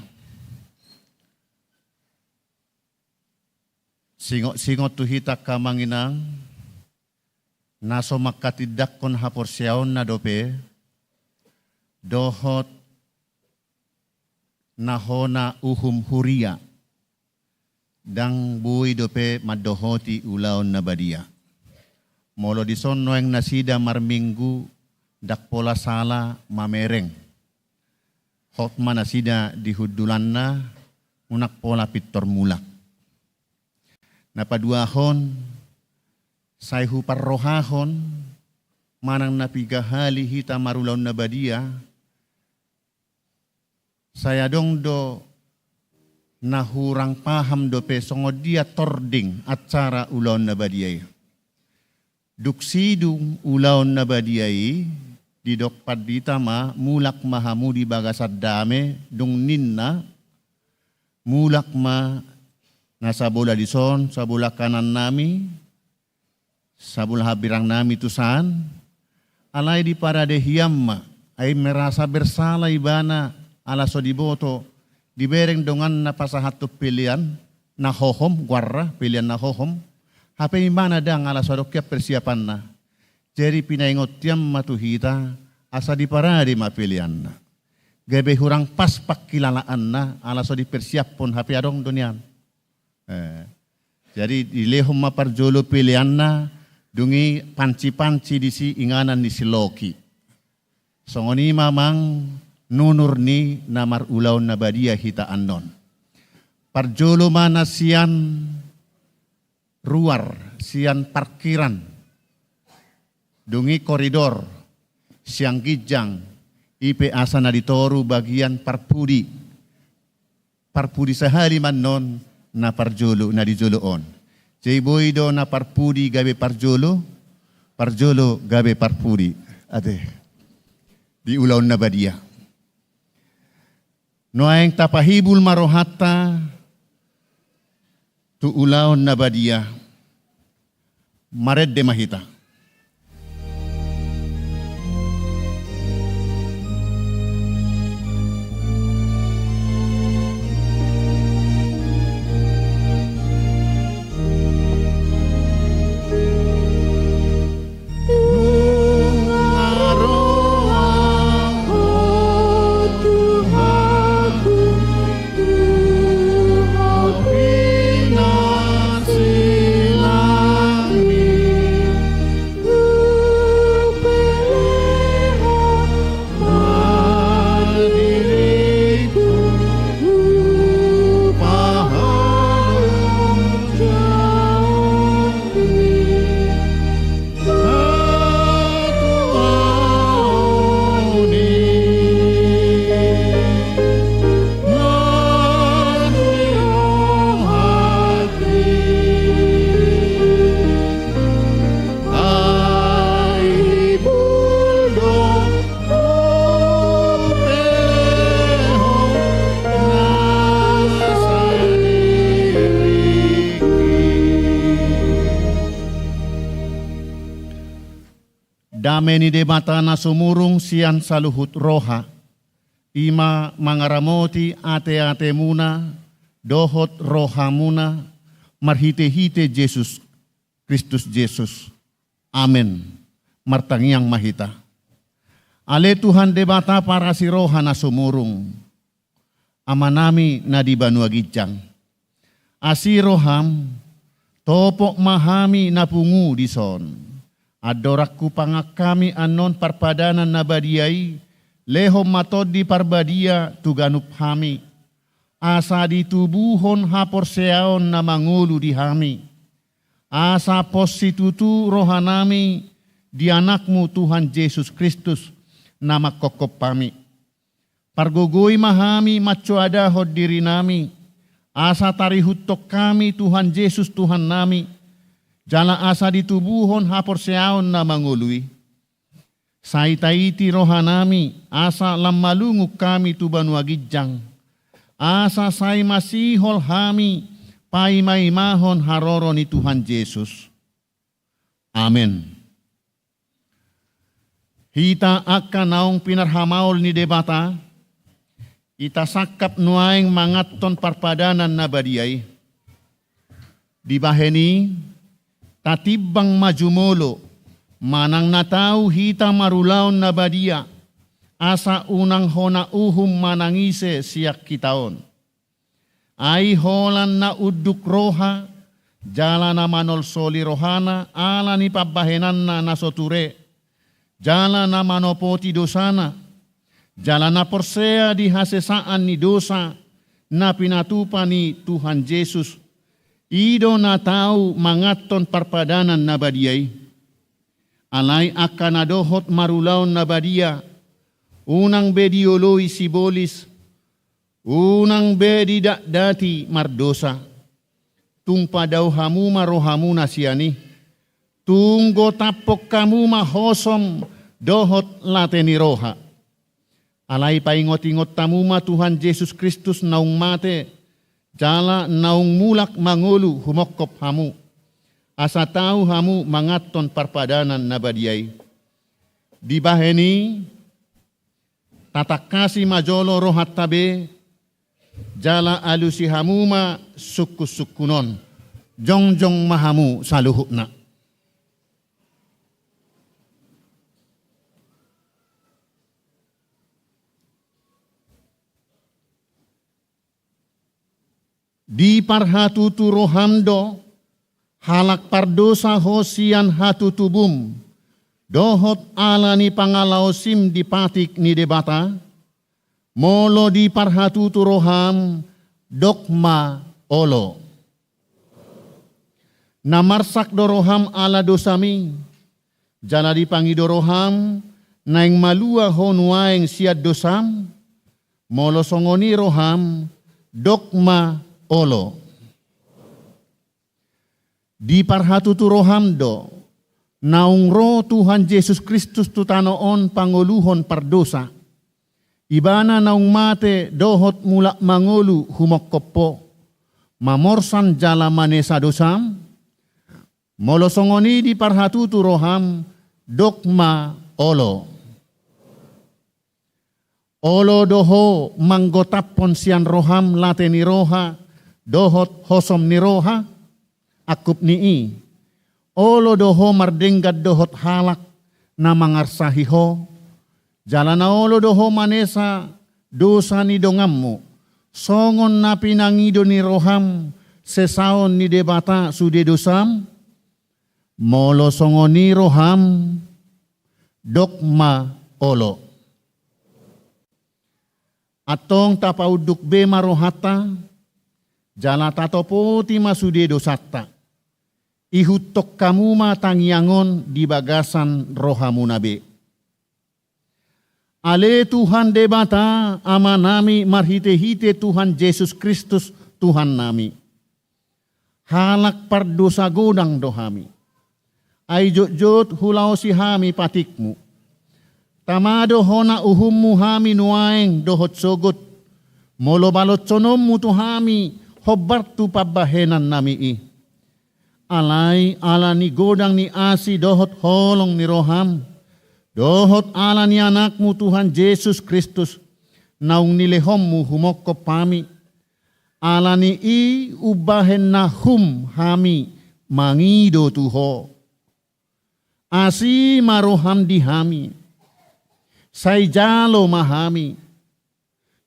Singot-singot tu hita angka amang inang, na so manghatindanghon haporseaonna dope, dohot na hona uhum huria, ndang boi dope mandohoti ulaon na badia. Molo dison nuaeng nasida marminggu, ndang pola sala mamereng. Hot ma nasida di hundulanna, unang pola pintor mulak. Na paduahon, sai huparrohahon, manang na piga hali hita marulaon na badia, sai adong do na hurang paham dope songon dia tording acara ulaon na badia i. Dung sidung ulaon na badia i, didok pandita ma, mulak ma hamu di bagasan dame, dung ninna, mulak ma na sabola dison, sabola kanan nami, sabola hambirang nami tusan, alai diparade hian ma, ai merasa bersala ibana, ala so diboto, dibereng donganna pasahathon pelean na hohom, goarna pelean na hohom, hape ibana ndang, ala so adong hian persiapanna. Jadi pinaingot hian ma tu hita, asa diparade ma peleanna. Gabe hurang pas pangkilalaanna, ala so dipersiaphon, hape adong do nian. Eh, jadi dilehon ma parjolo peleanna, dung i panci-panci disi inganan ni si Loki. Songon i ma amang nunur ni na marulaon na badia hita annon. Parjolo ma na sian ruar, sian parkiran, dung i koridor, sian ginjang, i pe asa na di toru bagian parpudi. Parpudi sahali ma annon na parjolo, na di jolo on. Jadi boi do na parpudi gabe parjolo, parjolo gabe parpudi. Ate. Di ulaon na badia. Nuaeng tapahibul ma rohanta tu ulaon na badia. Marende ma hita. Dame ni Debata na sumurung sian saluhut roha, i ma mangaramoti ate-atemuna dohot rohamuna marhite-hite Jesus Kristus Jesus. Amen. Martangiang ma hita. Ale Tuhan Debata parasi roha na sumurung, Amanami na di banua ginjang. Asi roham, topot ma hami na pungu dison. Andorang hupangan hami annon parpadanan na badia i, lehon ma Tondi Parbadia tu ganup hami. Asa ditubuhon haporseaon na mangolu di hami. Asa pos situtu rohanami di Anakmu Tuhan Jesus Kristus na manghophop hami. Pargogoi ma hami mansoadahon dirinami, asa tarihuthon hami Tuhan Jesus Tuhannami, jala asa ditubuhon haporseaon na mangolu i. Sai taiti rohanami, asa lam malungun hami tu banua ginjang, asa sai masihol hami paimaimahon haroro ni Tuhan Jesus. Amen. Hita angka naung pinarhamaol ni Debata, hita sangkap nuaeng manganhon parpadanan na badia i. Dibahen i, tatimbang ma jumolo, manang na tau hita marulaon na badia, asa unang hona uhum manang ise sian hita on. Ai holan na unduk roha, jala na manolsoli rohana ala ni pambahenanna na so ture, jala na manopoti dosana, jala na porsea di hasesaan ni dosa na pinatupa ni Tuhan Jesus, i do na tau manganhon parpadanan na badia i. Alai angka na dohot marulaon na badia, unang be dioloi sibolis, unang be didatdati mardosa. Tung padao hamu ma rohamuna sian i. Tung gotaphon hamu ma hosom dohot late ni roha. Alai paingotingot hamu ma Tuhan Jesus Kristus naung mate, jala naung mulak mangolu humongkop hamu. Asa tau hamu manganhon parpadanan na badia i. Dibahen i, tatangkasi ma jolo rohanta be, jala alusi hamu ma sungkunsungkun on. Jongjong ma hamu saluhutna. Diparhatutu roham do, halak pardosa ho sian hatutubum, dohot ala ni pangalaosim di patik ni Debata? Molo diparhatutu roham, dok ma olo. Na marsak do roham ala dosam i, jala dipangido roham naeng malua ho nuaeng sian dosam? Molo songon i roham, dok ma olo. Diparhatutu roham do, naung ro Tuhan Jesus Kristus tu tano on pangoluhon pardosa. Ibana naung mate dohot mulak mangolu humongkop ho, mamorsan jala manesa dosam? Molo songon i diparhatutu roham, dok ma olo. Olo do ho manggotaphon sian roham late ni roha dohot hosom ni roha? Angkup ni i, olo do ho mardenggan dohot halak na mangarsahi ho? Jala na olo do ho manesa dosa ni donganmu, songon na pinangido ni roham sesaon ni Debata sude dosam? Molo songon i roham, dok ma olo. Antong tapaunduk be ma rohanta, jala tatopoti ma sude dosanta. Ihuthon hamu ma tangiang on di bagasan rohamuna be. Ale Tuhan Debata, Amanami marhitehite Tuhan Jesus Kristus, Tuhannami. Halak pardosa godang do hami. Ai jotjot hulaosi hami patikmu. Tama do hona uhummu hami nuaeng dohot sogot, molo baloshononmu tu hami hombar tu pambahenannami i. Alai ala ni godang ni asi dohot holong ni roham, dohot ala ni Anakmu Tuhan Jesus Kristus, naung nilehonmu humongkop hami, ala ni i umbahen na hum hami mangido tu ho. Asi ma roham di hami. Sai jalo ma hami.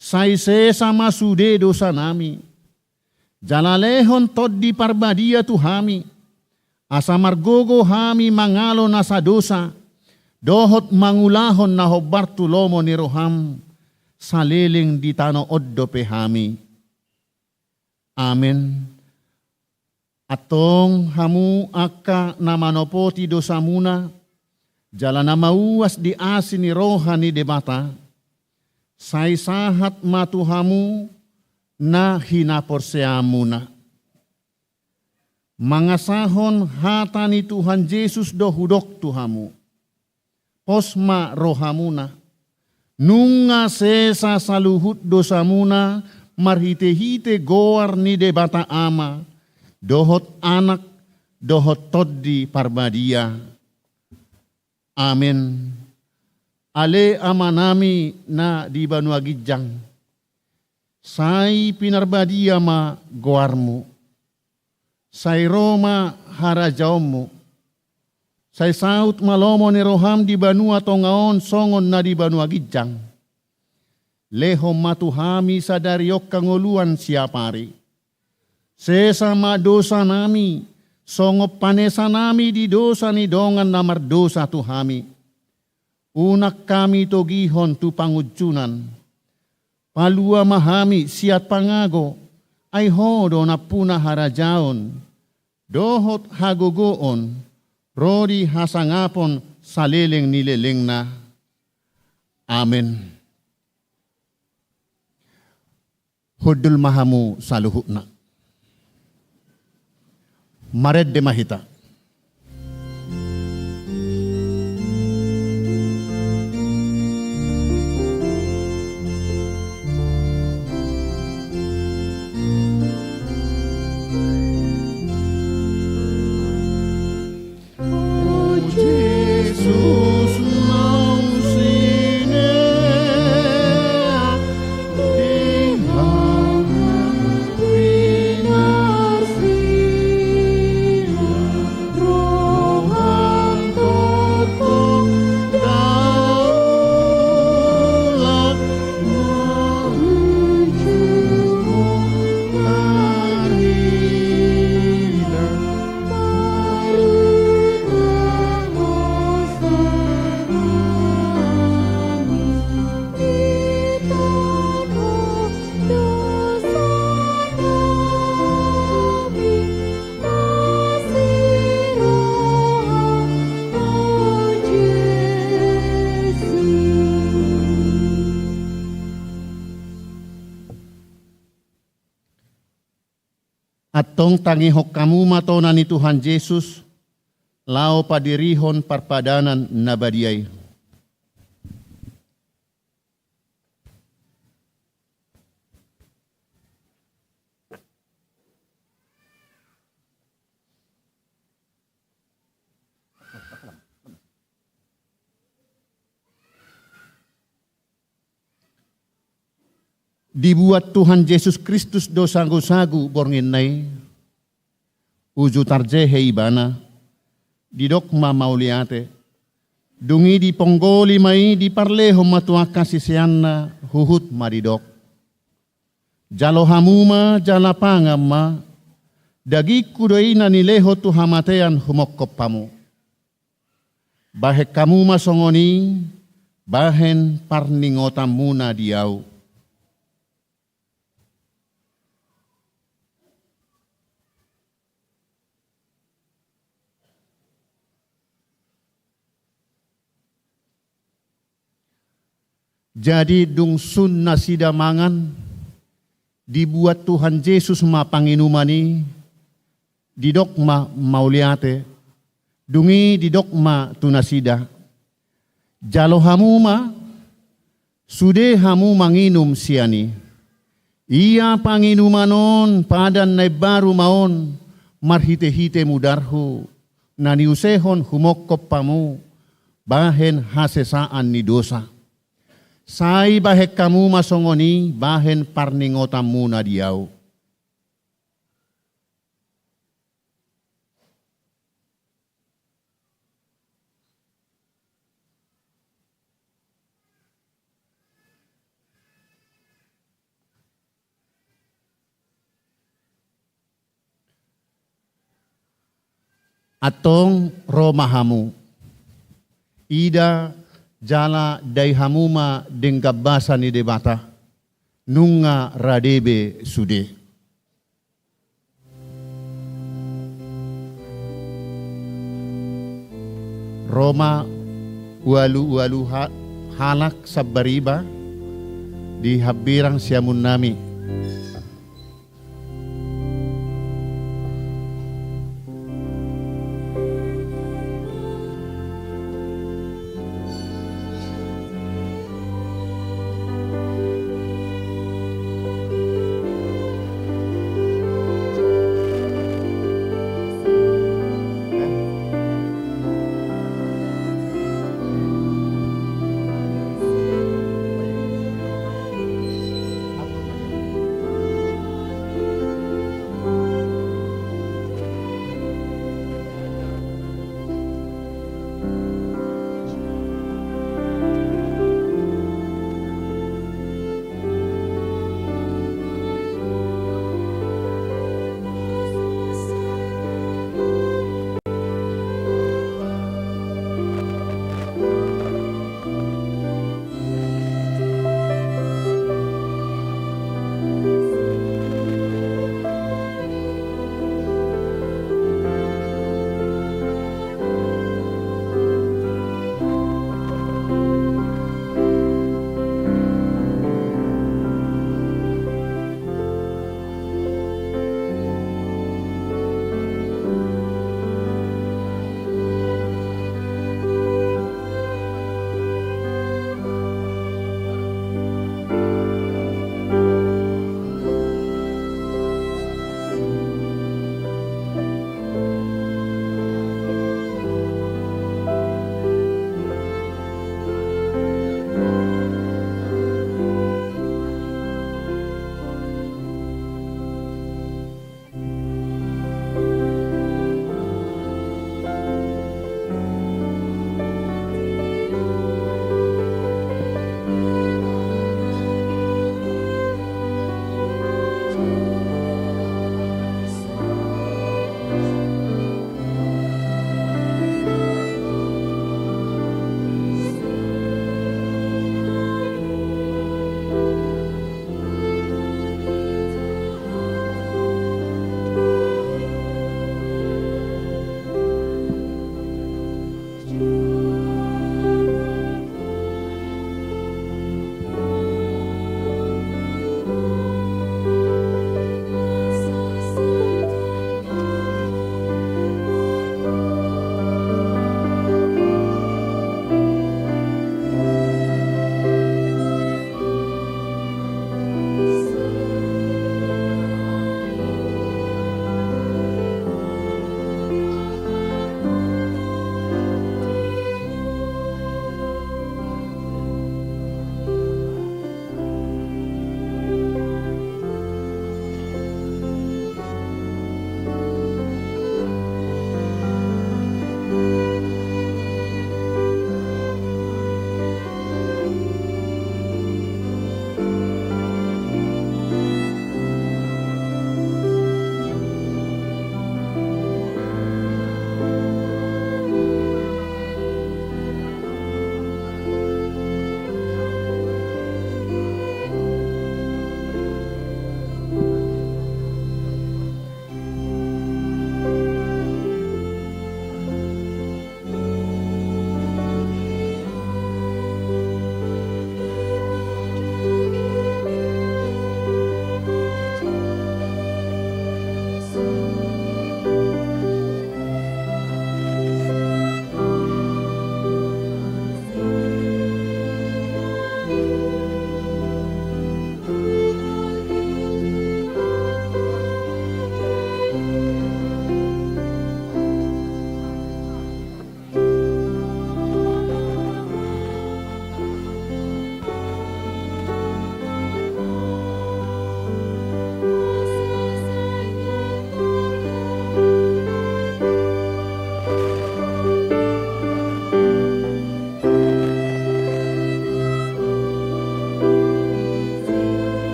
Sai sesa ma sude dosanami. Jala lehon Tondi Parbadia tu hami, asa margogo hami mangalo nasa dosa, dohot mangulahon na hombar tu lomo ni roham, saleleng di tano on dope hami. Amen. Antong hamu angka na manopoti dosamuna, jala na mauas di asi ni roha ni Debata, sai sahat ma tu hamu na hinaporseaonmuna. Mangasahon hata ni Tuhan Jesus do hudok tu hamu. Pos ma rohamuna. Nunga sesa saluhut dosamuna marhitehite goar ni Debata Ama, dohot Anak, dohot Tondi Parbadia. Amen. Ale Amanami na di banua ginjang, sai pinarbadia ma goarmu. Sai ro ma harajaonmu. Sai saut ma lomo ni roham di banua tonga on songon na di banua ginjang. Lehon ma tu hami sadari on hangoluan siapari. Sesa ma dosanami, songon panesanami di dosa ni dongan na mardosa tu hami. Unang hami togihon tu pangunjunan. Palua ma hami sian pangago, ai Ho do nampuna harajaon, dohot hagogoon, ro di hasangapon saleleng ni lelengna. Amen. Hundul ma hamu saluhutna. Marende ma hita. Antong tangihon hamu ma tona ni Tuhan Jesus, laho padirihon parpadanan na badia i. Dibuat Tuhan Jesus Kristus do sagusagu borngin na i, uju tarjehe Ibana, didok ma mauliate, dung i diponggoli ma i, diparlehon ma tu angka siseanna, huhut ma didok: Jalo hamu ma jala pangan ma, dagingku do i na nilehon tu hamatean humongkop hamu. Bahen hamu ma songon i, bahen parningotanmuna di ahu. Jadi dung sun nasida mangan, dibuat Tuhan Jesus ma panginuman i, didok ma mauliate, dung i didok ma tu nasida: Jalo hamu ma, sude hamu manginum sian i. Ia panginuman on padan na imbaru ma on, marhitehite mudarhu, na niusehon humongkop hamu, bahen hasesaan ni dosa. Sai bahen hamu ma songon i, bahen parningotanmuna di ahu. Antong ro ma hamu. Ida jala dai hamu ma denggan basa ni Debata, nunga rade be sude. Ro ma ualu-ualu ha-, halak sambariba di hambirang siamun nami.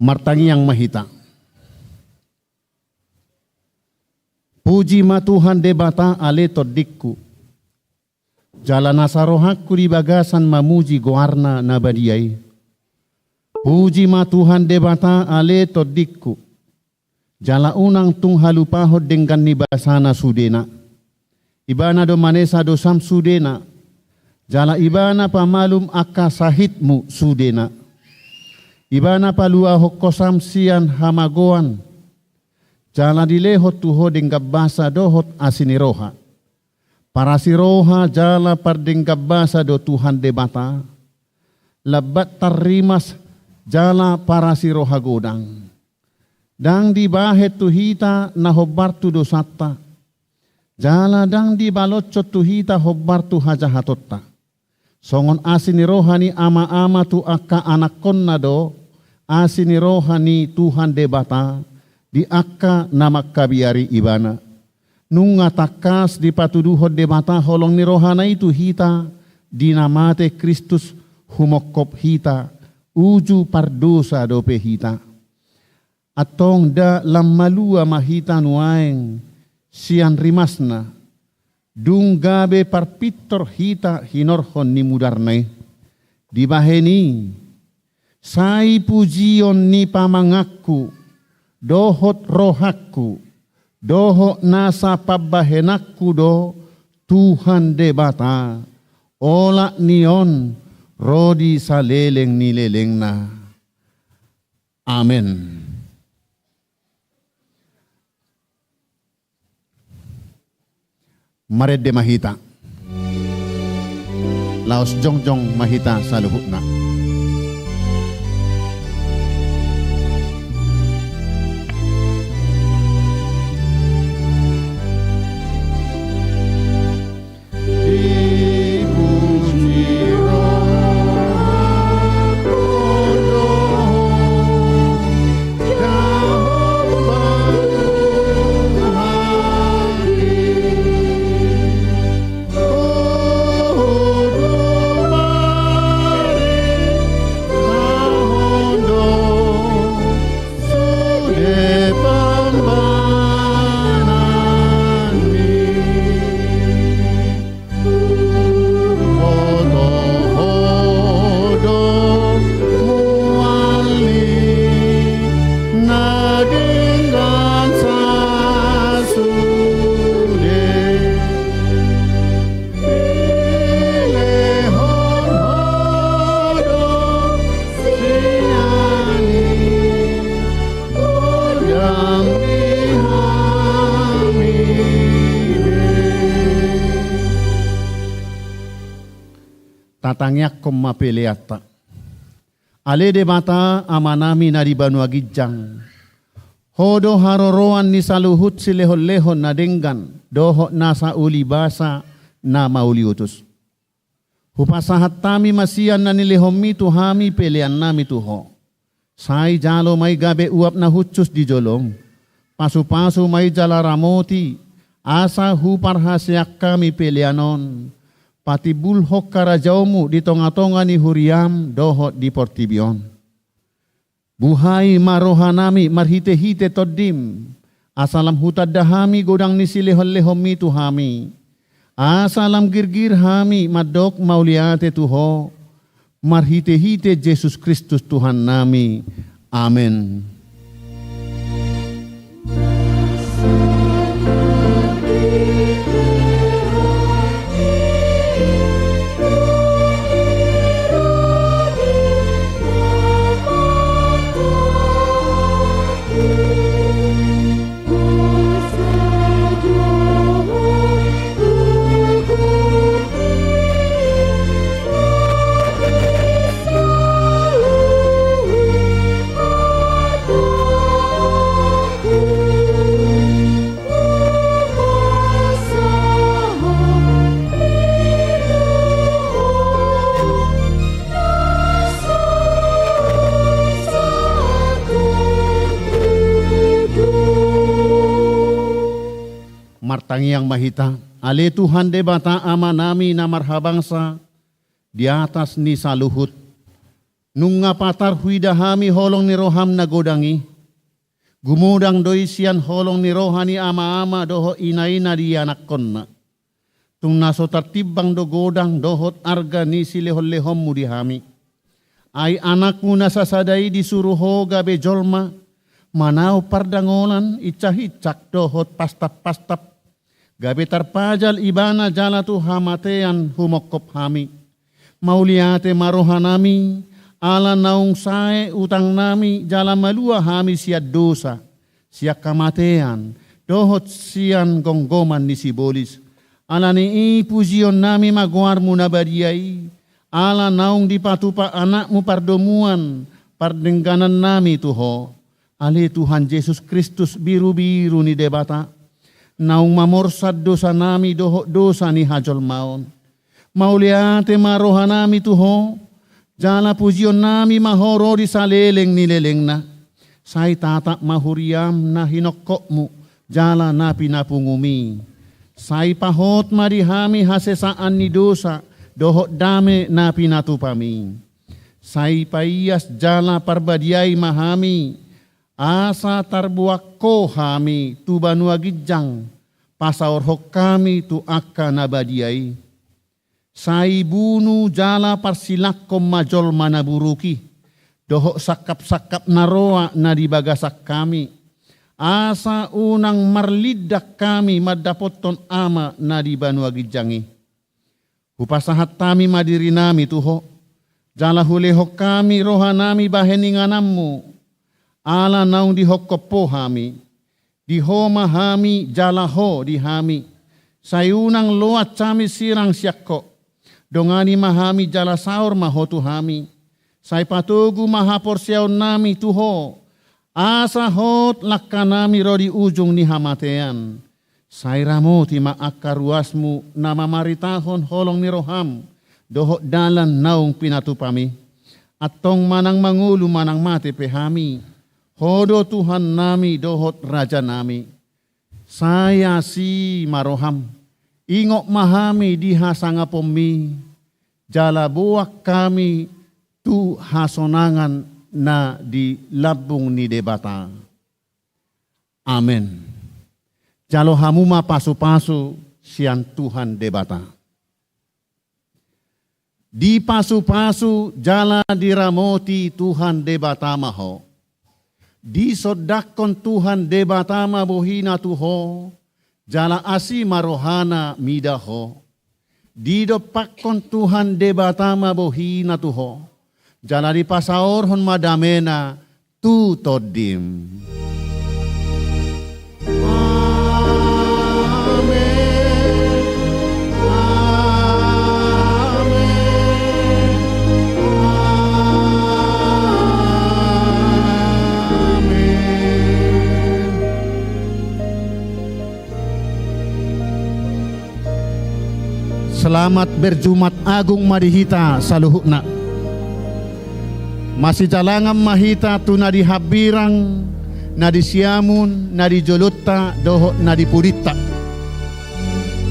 Martangiang ma hita. Puji ma Tuhan Debata ale tondingku. Jala nasa rohangku di bagasan mamuji goarna na badia i. Puji ma Tuhan Debata ale tondingku. Jala unang tung halupahon denggan ni basana sudena. Ibana do manesa dosam sudena. Jala ibana pamalum angka sahitmu sudena. Ibana paluahon hosam sian hamagoan. Jala dilehon tu ho denggan basa dohot asi ni roha. Parasi roha jala pardenggan basa do Tuhan Debata. Lambat tarrimas jala parasi roha godang. Ndang dibahen tu hita na hombar tu dosanta. Jala ndang dibaloshon tu hita hombar tu hajahatonta. Songon asi ni roha ni ama-ama tu angka anakkonna do, asi ni roha ni Tuhan Debata, di angka na mangkabiari ibana. Nunga tangkas dipatuduhon Debata holong ni rohana i tu hita, di na mate Kristus humongkop hita, uju pardosa dope hita. Antong nda lam malua ma hita nuaeng sian rimasna, dung gabe parpintor hita hinorhon ni mudarna i. Dibahen i, sai pujion ni pamanganku, dohot rohangku, dohot nasa pambahenanku do Tuhan Debata, olat ni on ro di saleleng ni lelengna. Amen. Marende ma hita. Laos jongjong ma hita saluhutna. Sude pambahenanmi, boto ho do mual ni na denggan sasude. Dilehon ho do sian i godang di hami be. Tatangiangkon ma peleanta. Ale Debata Amanami na di banua ginjang, Ho do haroroan ni saluhut silehonlehon na denggan dohot nasa uli basa na mauli utus. Hupasahat hami ma sian na nilehonmi tu hami peleannami tu Ho. Sai jalo ma i gabe uap na hushus di jolom. Pasupasu ma i jala ramoti, asa huparhaseang hami pelean on. Patimbulhon harajaonmu di tongatonga ni huriam dohot di portibi on. Buhai ma rohanami marhitehite Tondim, asa lam hutanda hami godang ni silehonlehonmi tu hami. Asa lam girgir hami mandok mauliate tu Ho, marhitehite Jesus Kristus Tuhannami. Amen. Martangiang ma hita. Ale Tuhan Debata Amanami na marhabangsa di atas ni saluhut, nunga patar huida hami holong ni roham na godang i. Gumodang do i sian holong ni roha ni amaama dohot inaina dianakhonna. Tung na so tartimbang do godang dohot arga ni silehonlehonmu di hami. Ai Anakmu na sasada i disuru Ho gabe jolma, manaon pardangolan, insahinsak dohot pastappastap, gabe tarpajal Ibana jala tu hamatean humongkop hami. Mauliate ma rohanami, ala naung sae utangnami jala malua hami sian dosa, sian hamatean, dohot sian gomgoman ni sibolis. Ala ni i pujionnami ma goarmu na badia i, ala naung dipatupa Anakmu pardomuan pardengganannami tu Ho. Ale Tuhan Jesus Kristus, birubiru ni Debata, naung mamorsan dosanami dohot dosa ni hajolmaon. Mauliate ma rohanami tu Ho, jala pujionnami ma Ho ro di saleleng ni lelengna. Sai tatap ma huriam na hinongkopmu jala na pinapungum i. Sai pahot ma di hami hasesaan ni dosa dohot dame na pinatupam i. Sai paias jala parbadiai ma hami, asa tarboan Ho hami tu banua ginjang, pasaorhon hami tu angka na badia i. Sai bunu jala parsilangkon ma jolma na buruk i, dohot sangkapsangkap na roa na di bagasan hami, asa unang marlindang hami mandapothon Ama na di banua ginjang i. Hupasahat hami ma dirinami tu Ho, jala hulehon hami rohanami bahen ingananmu, ala naung dihongkop Ho hami. Di Ho ma hami jala Ho di hami. Sai unang loas hami sirang sian Ho. Dongani ma hami jala saor ma Ho tu hami. Sai patogu ma haporseaonnami tu Ho, asa hot langkanami ro di ujung ni hamatean. Sai ramoti ma angka ruasmu na mamaritahon holong ni roham dohot dalan naung pinatupam i. Antong manang mangolu manang mate pe hami, Ho do Tuhannami dohot Rajanami. Sai asi ma roham, ingot ma hami di hasangaponmi, jala boan hami tu hasonangan na di lambung ni Debata. Amen. Jalo hamu ma pasupasu sian Tuhan Debata. Dipasupasu jala diramoti Tuhan Debata ma ho. Disondangkon Tuhan Debata ma bohina tu ho, jala asi ma rohana mida ho. Didompakkon Tuhan Debata ma bohina tu ho, jala dipasaorhon ma damena tu tondim. Amen. Amen. Amen. Selamat berjumat agung ma di hita saluhutna. Masijalangan ma hita tu na di hambirang, na di siamun, na di jolonta, dohot na di pudinta.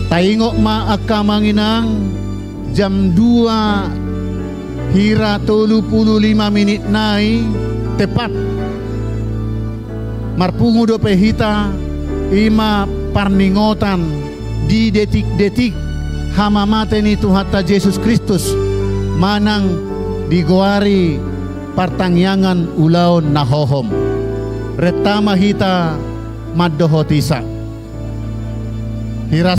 Taingot ma angka amang inang, jam dua hira tolu pulu lima minit nai tepat. Marpungu dope hita, i ma parningotan di detik-detik hamamate ni Tuhanta Jesus Kristus, manang digoari partangiangan ulaon na hohom. Renta ma hita mandohotisa. Hira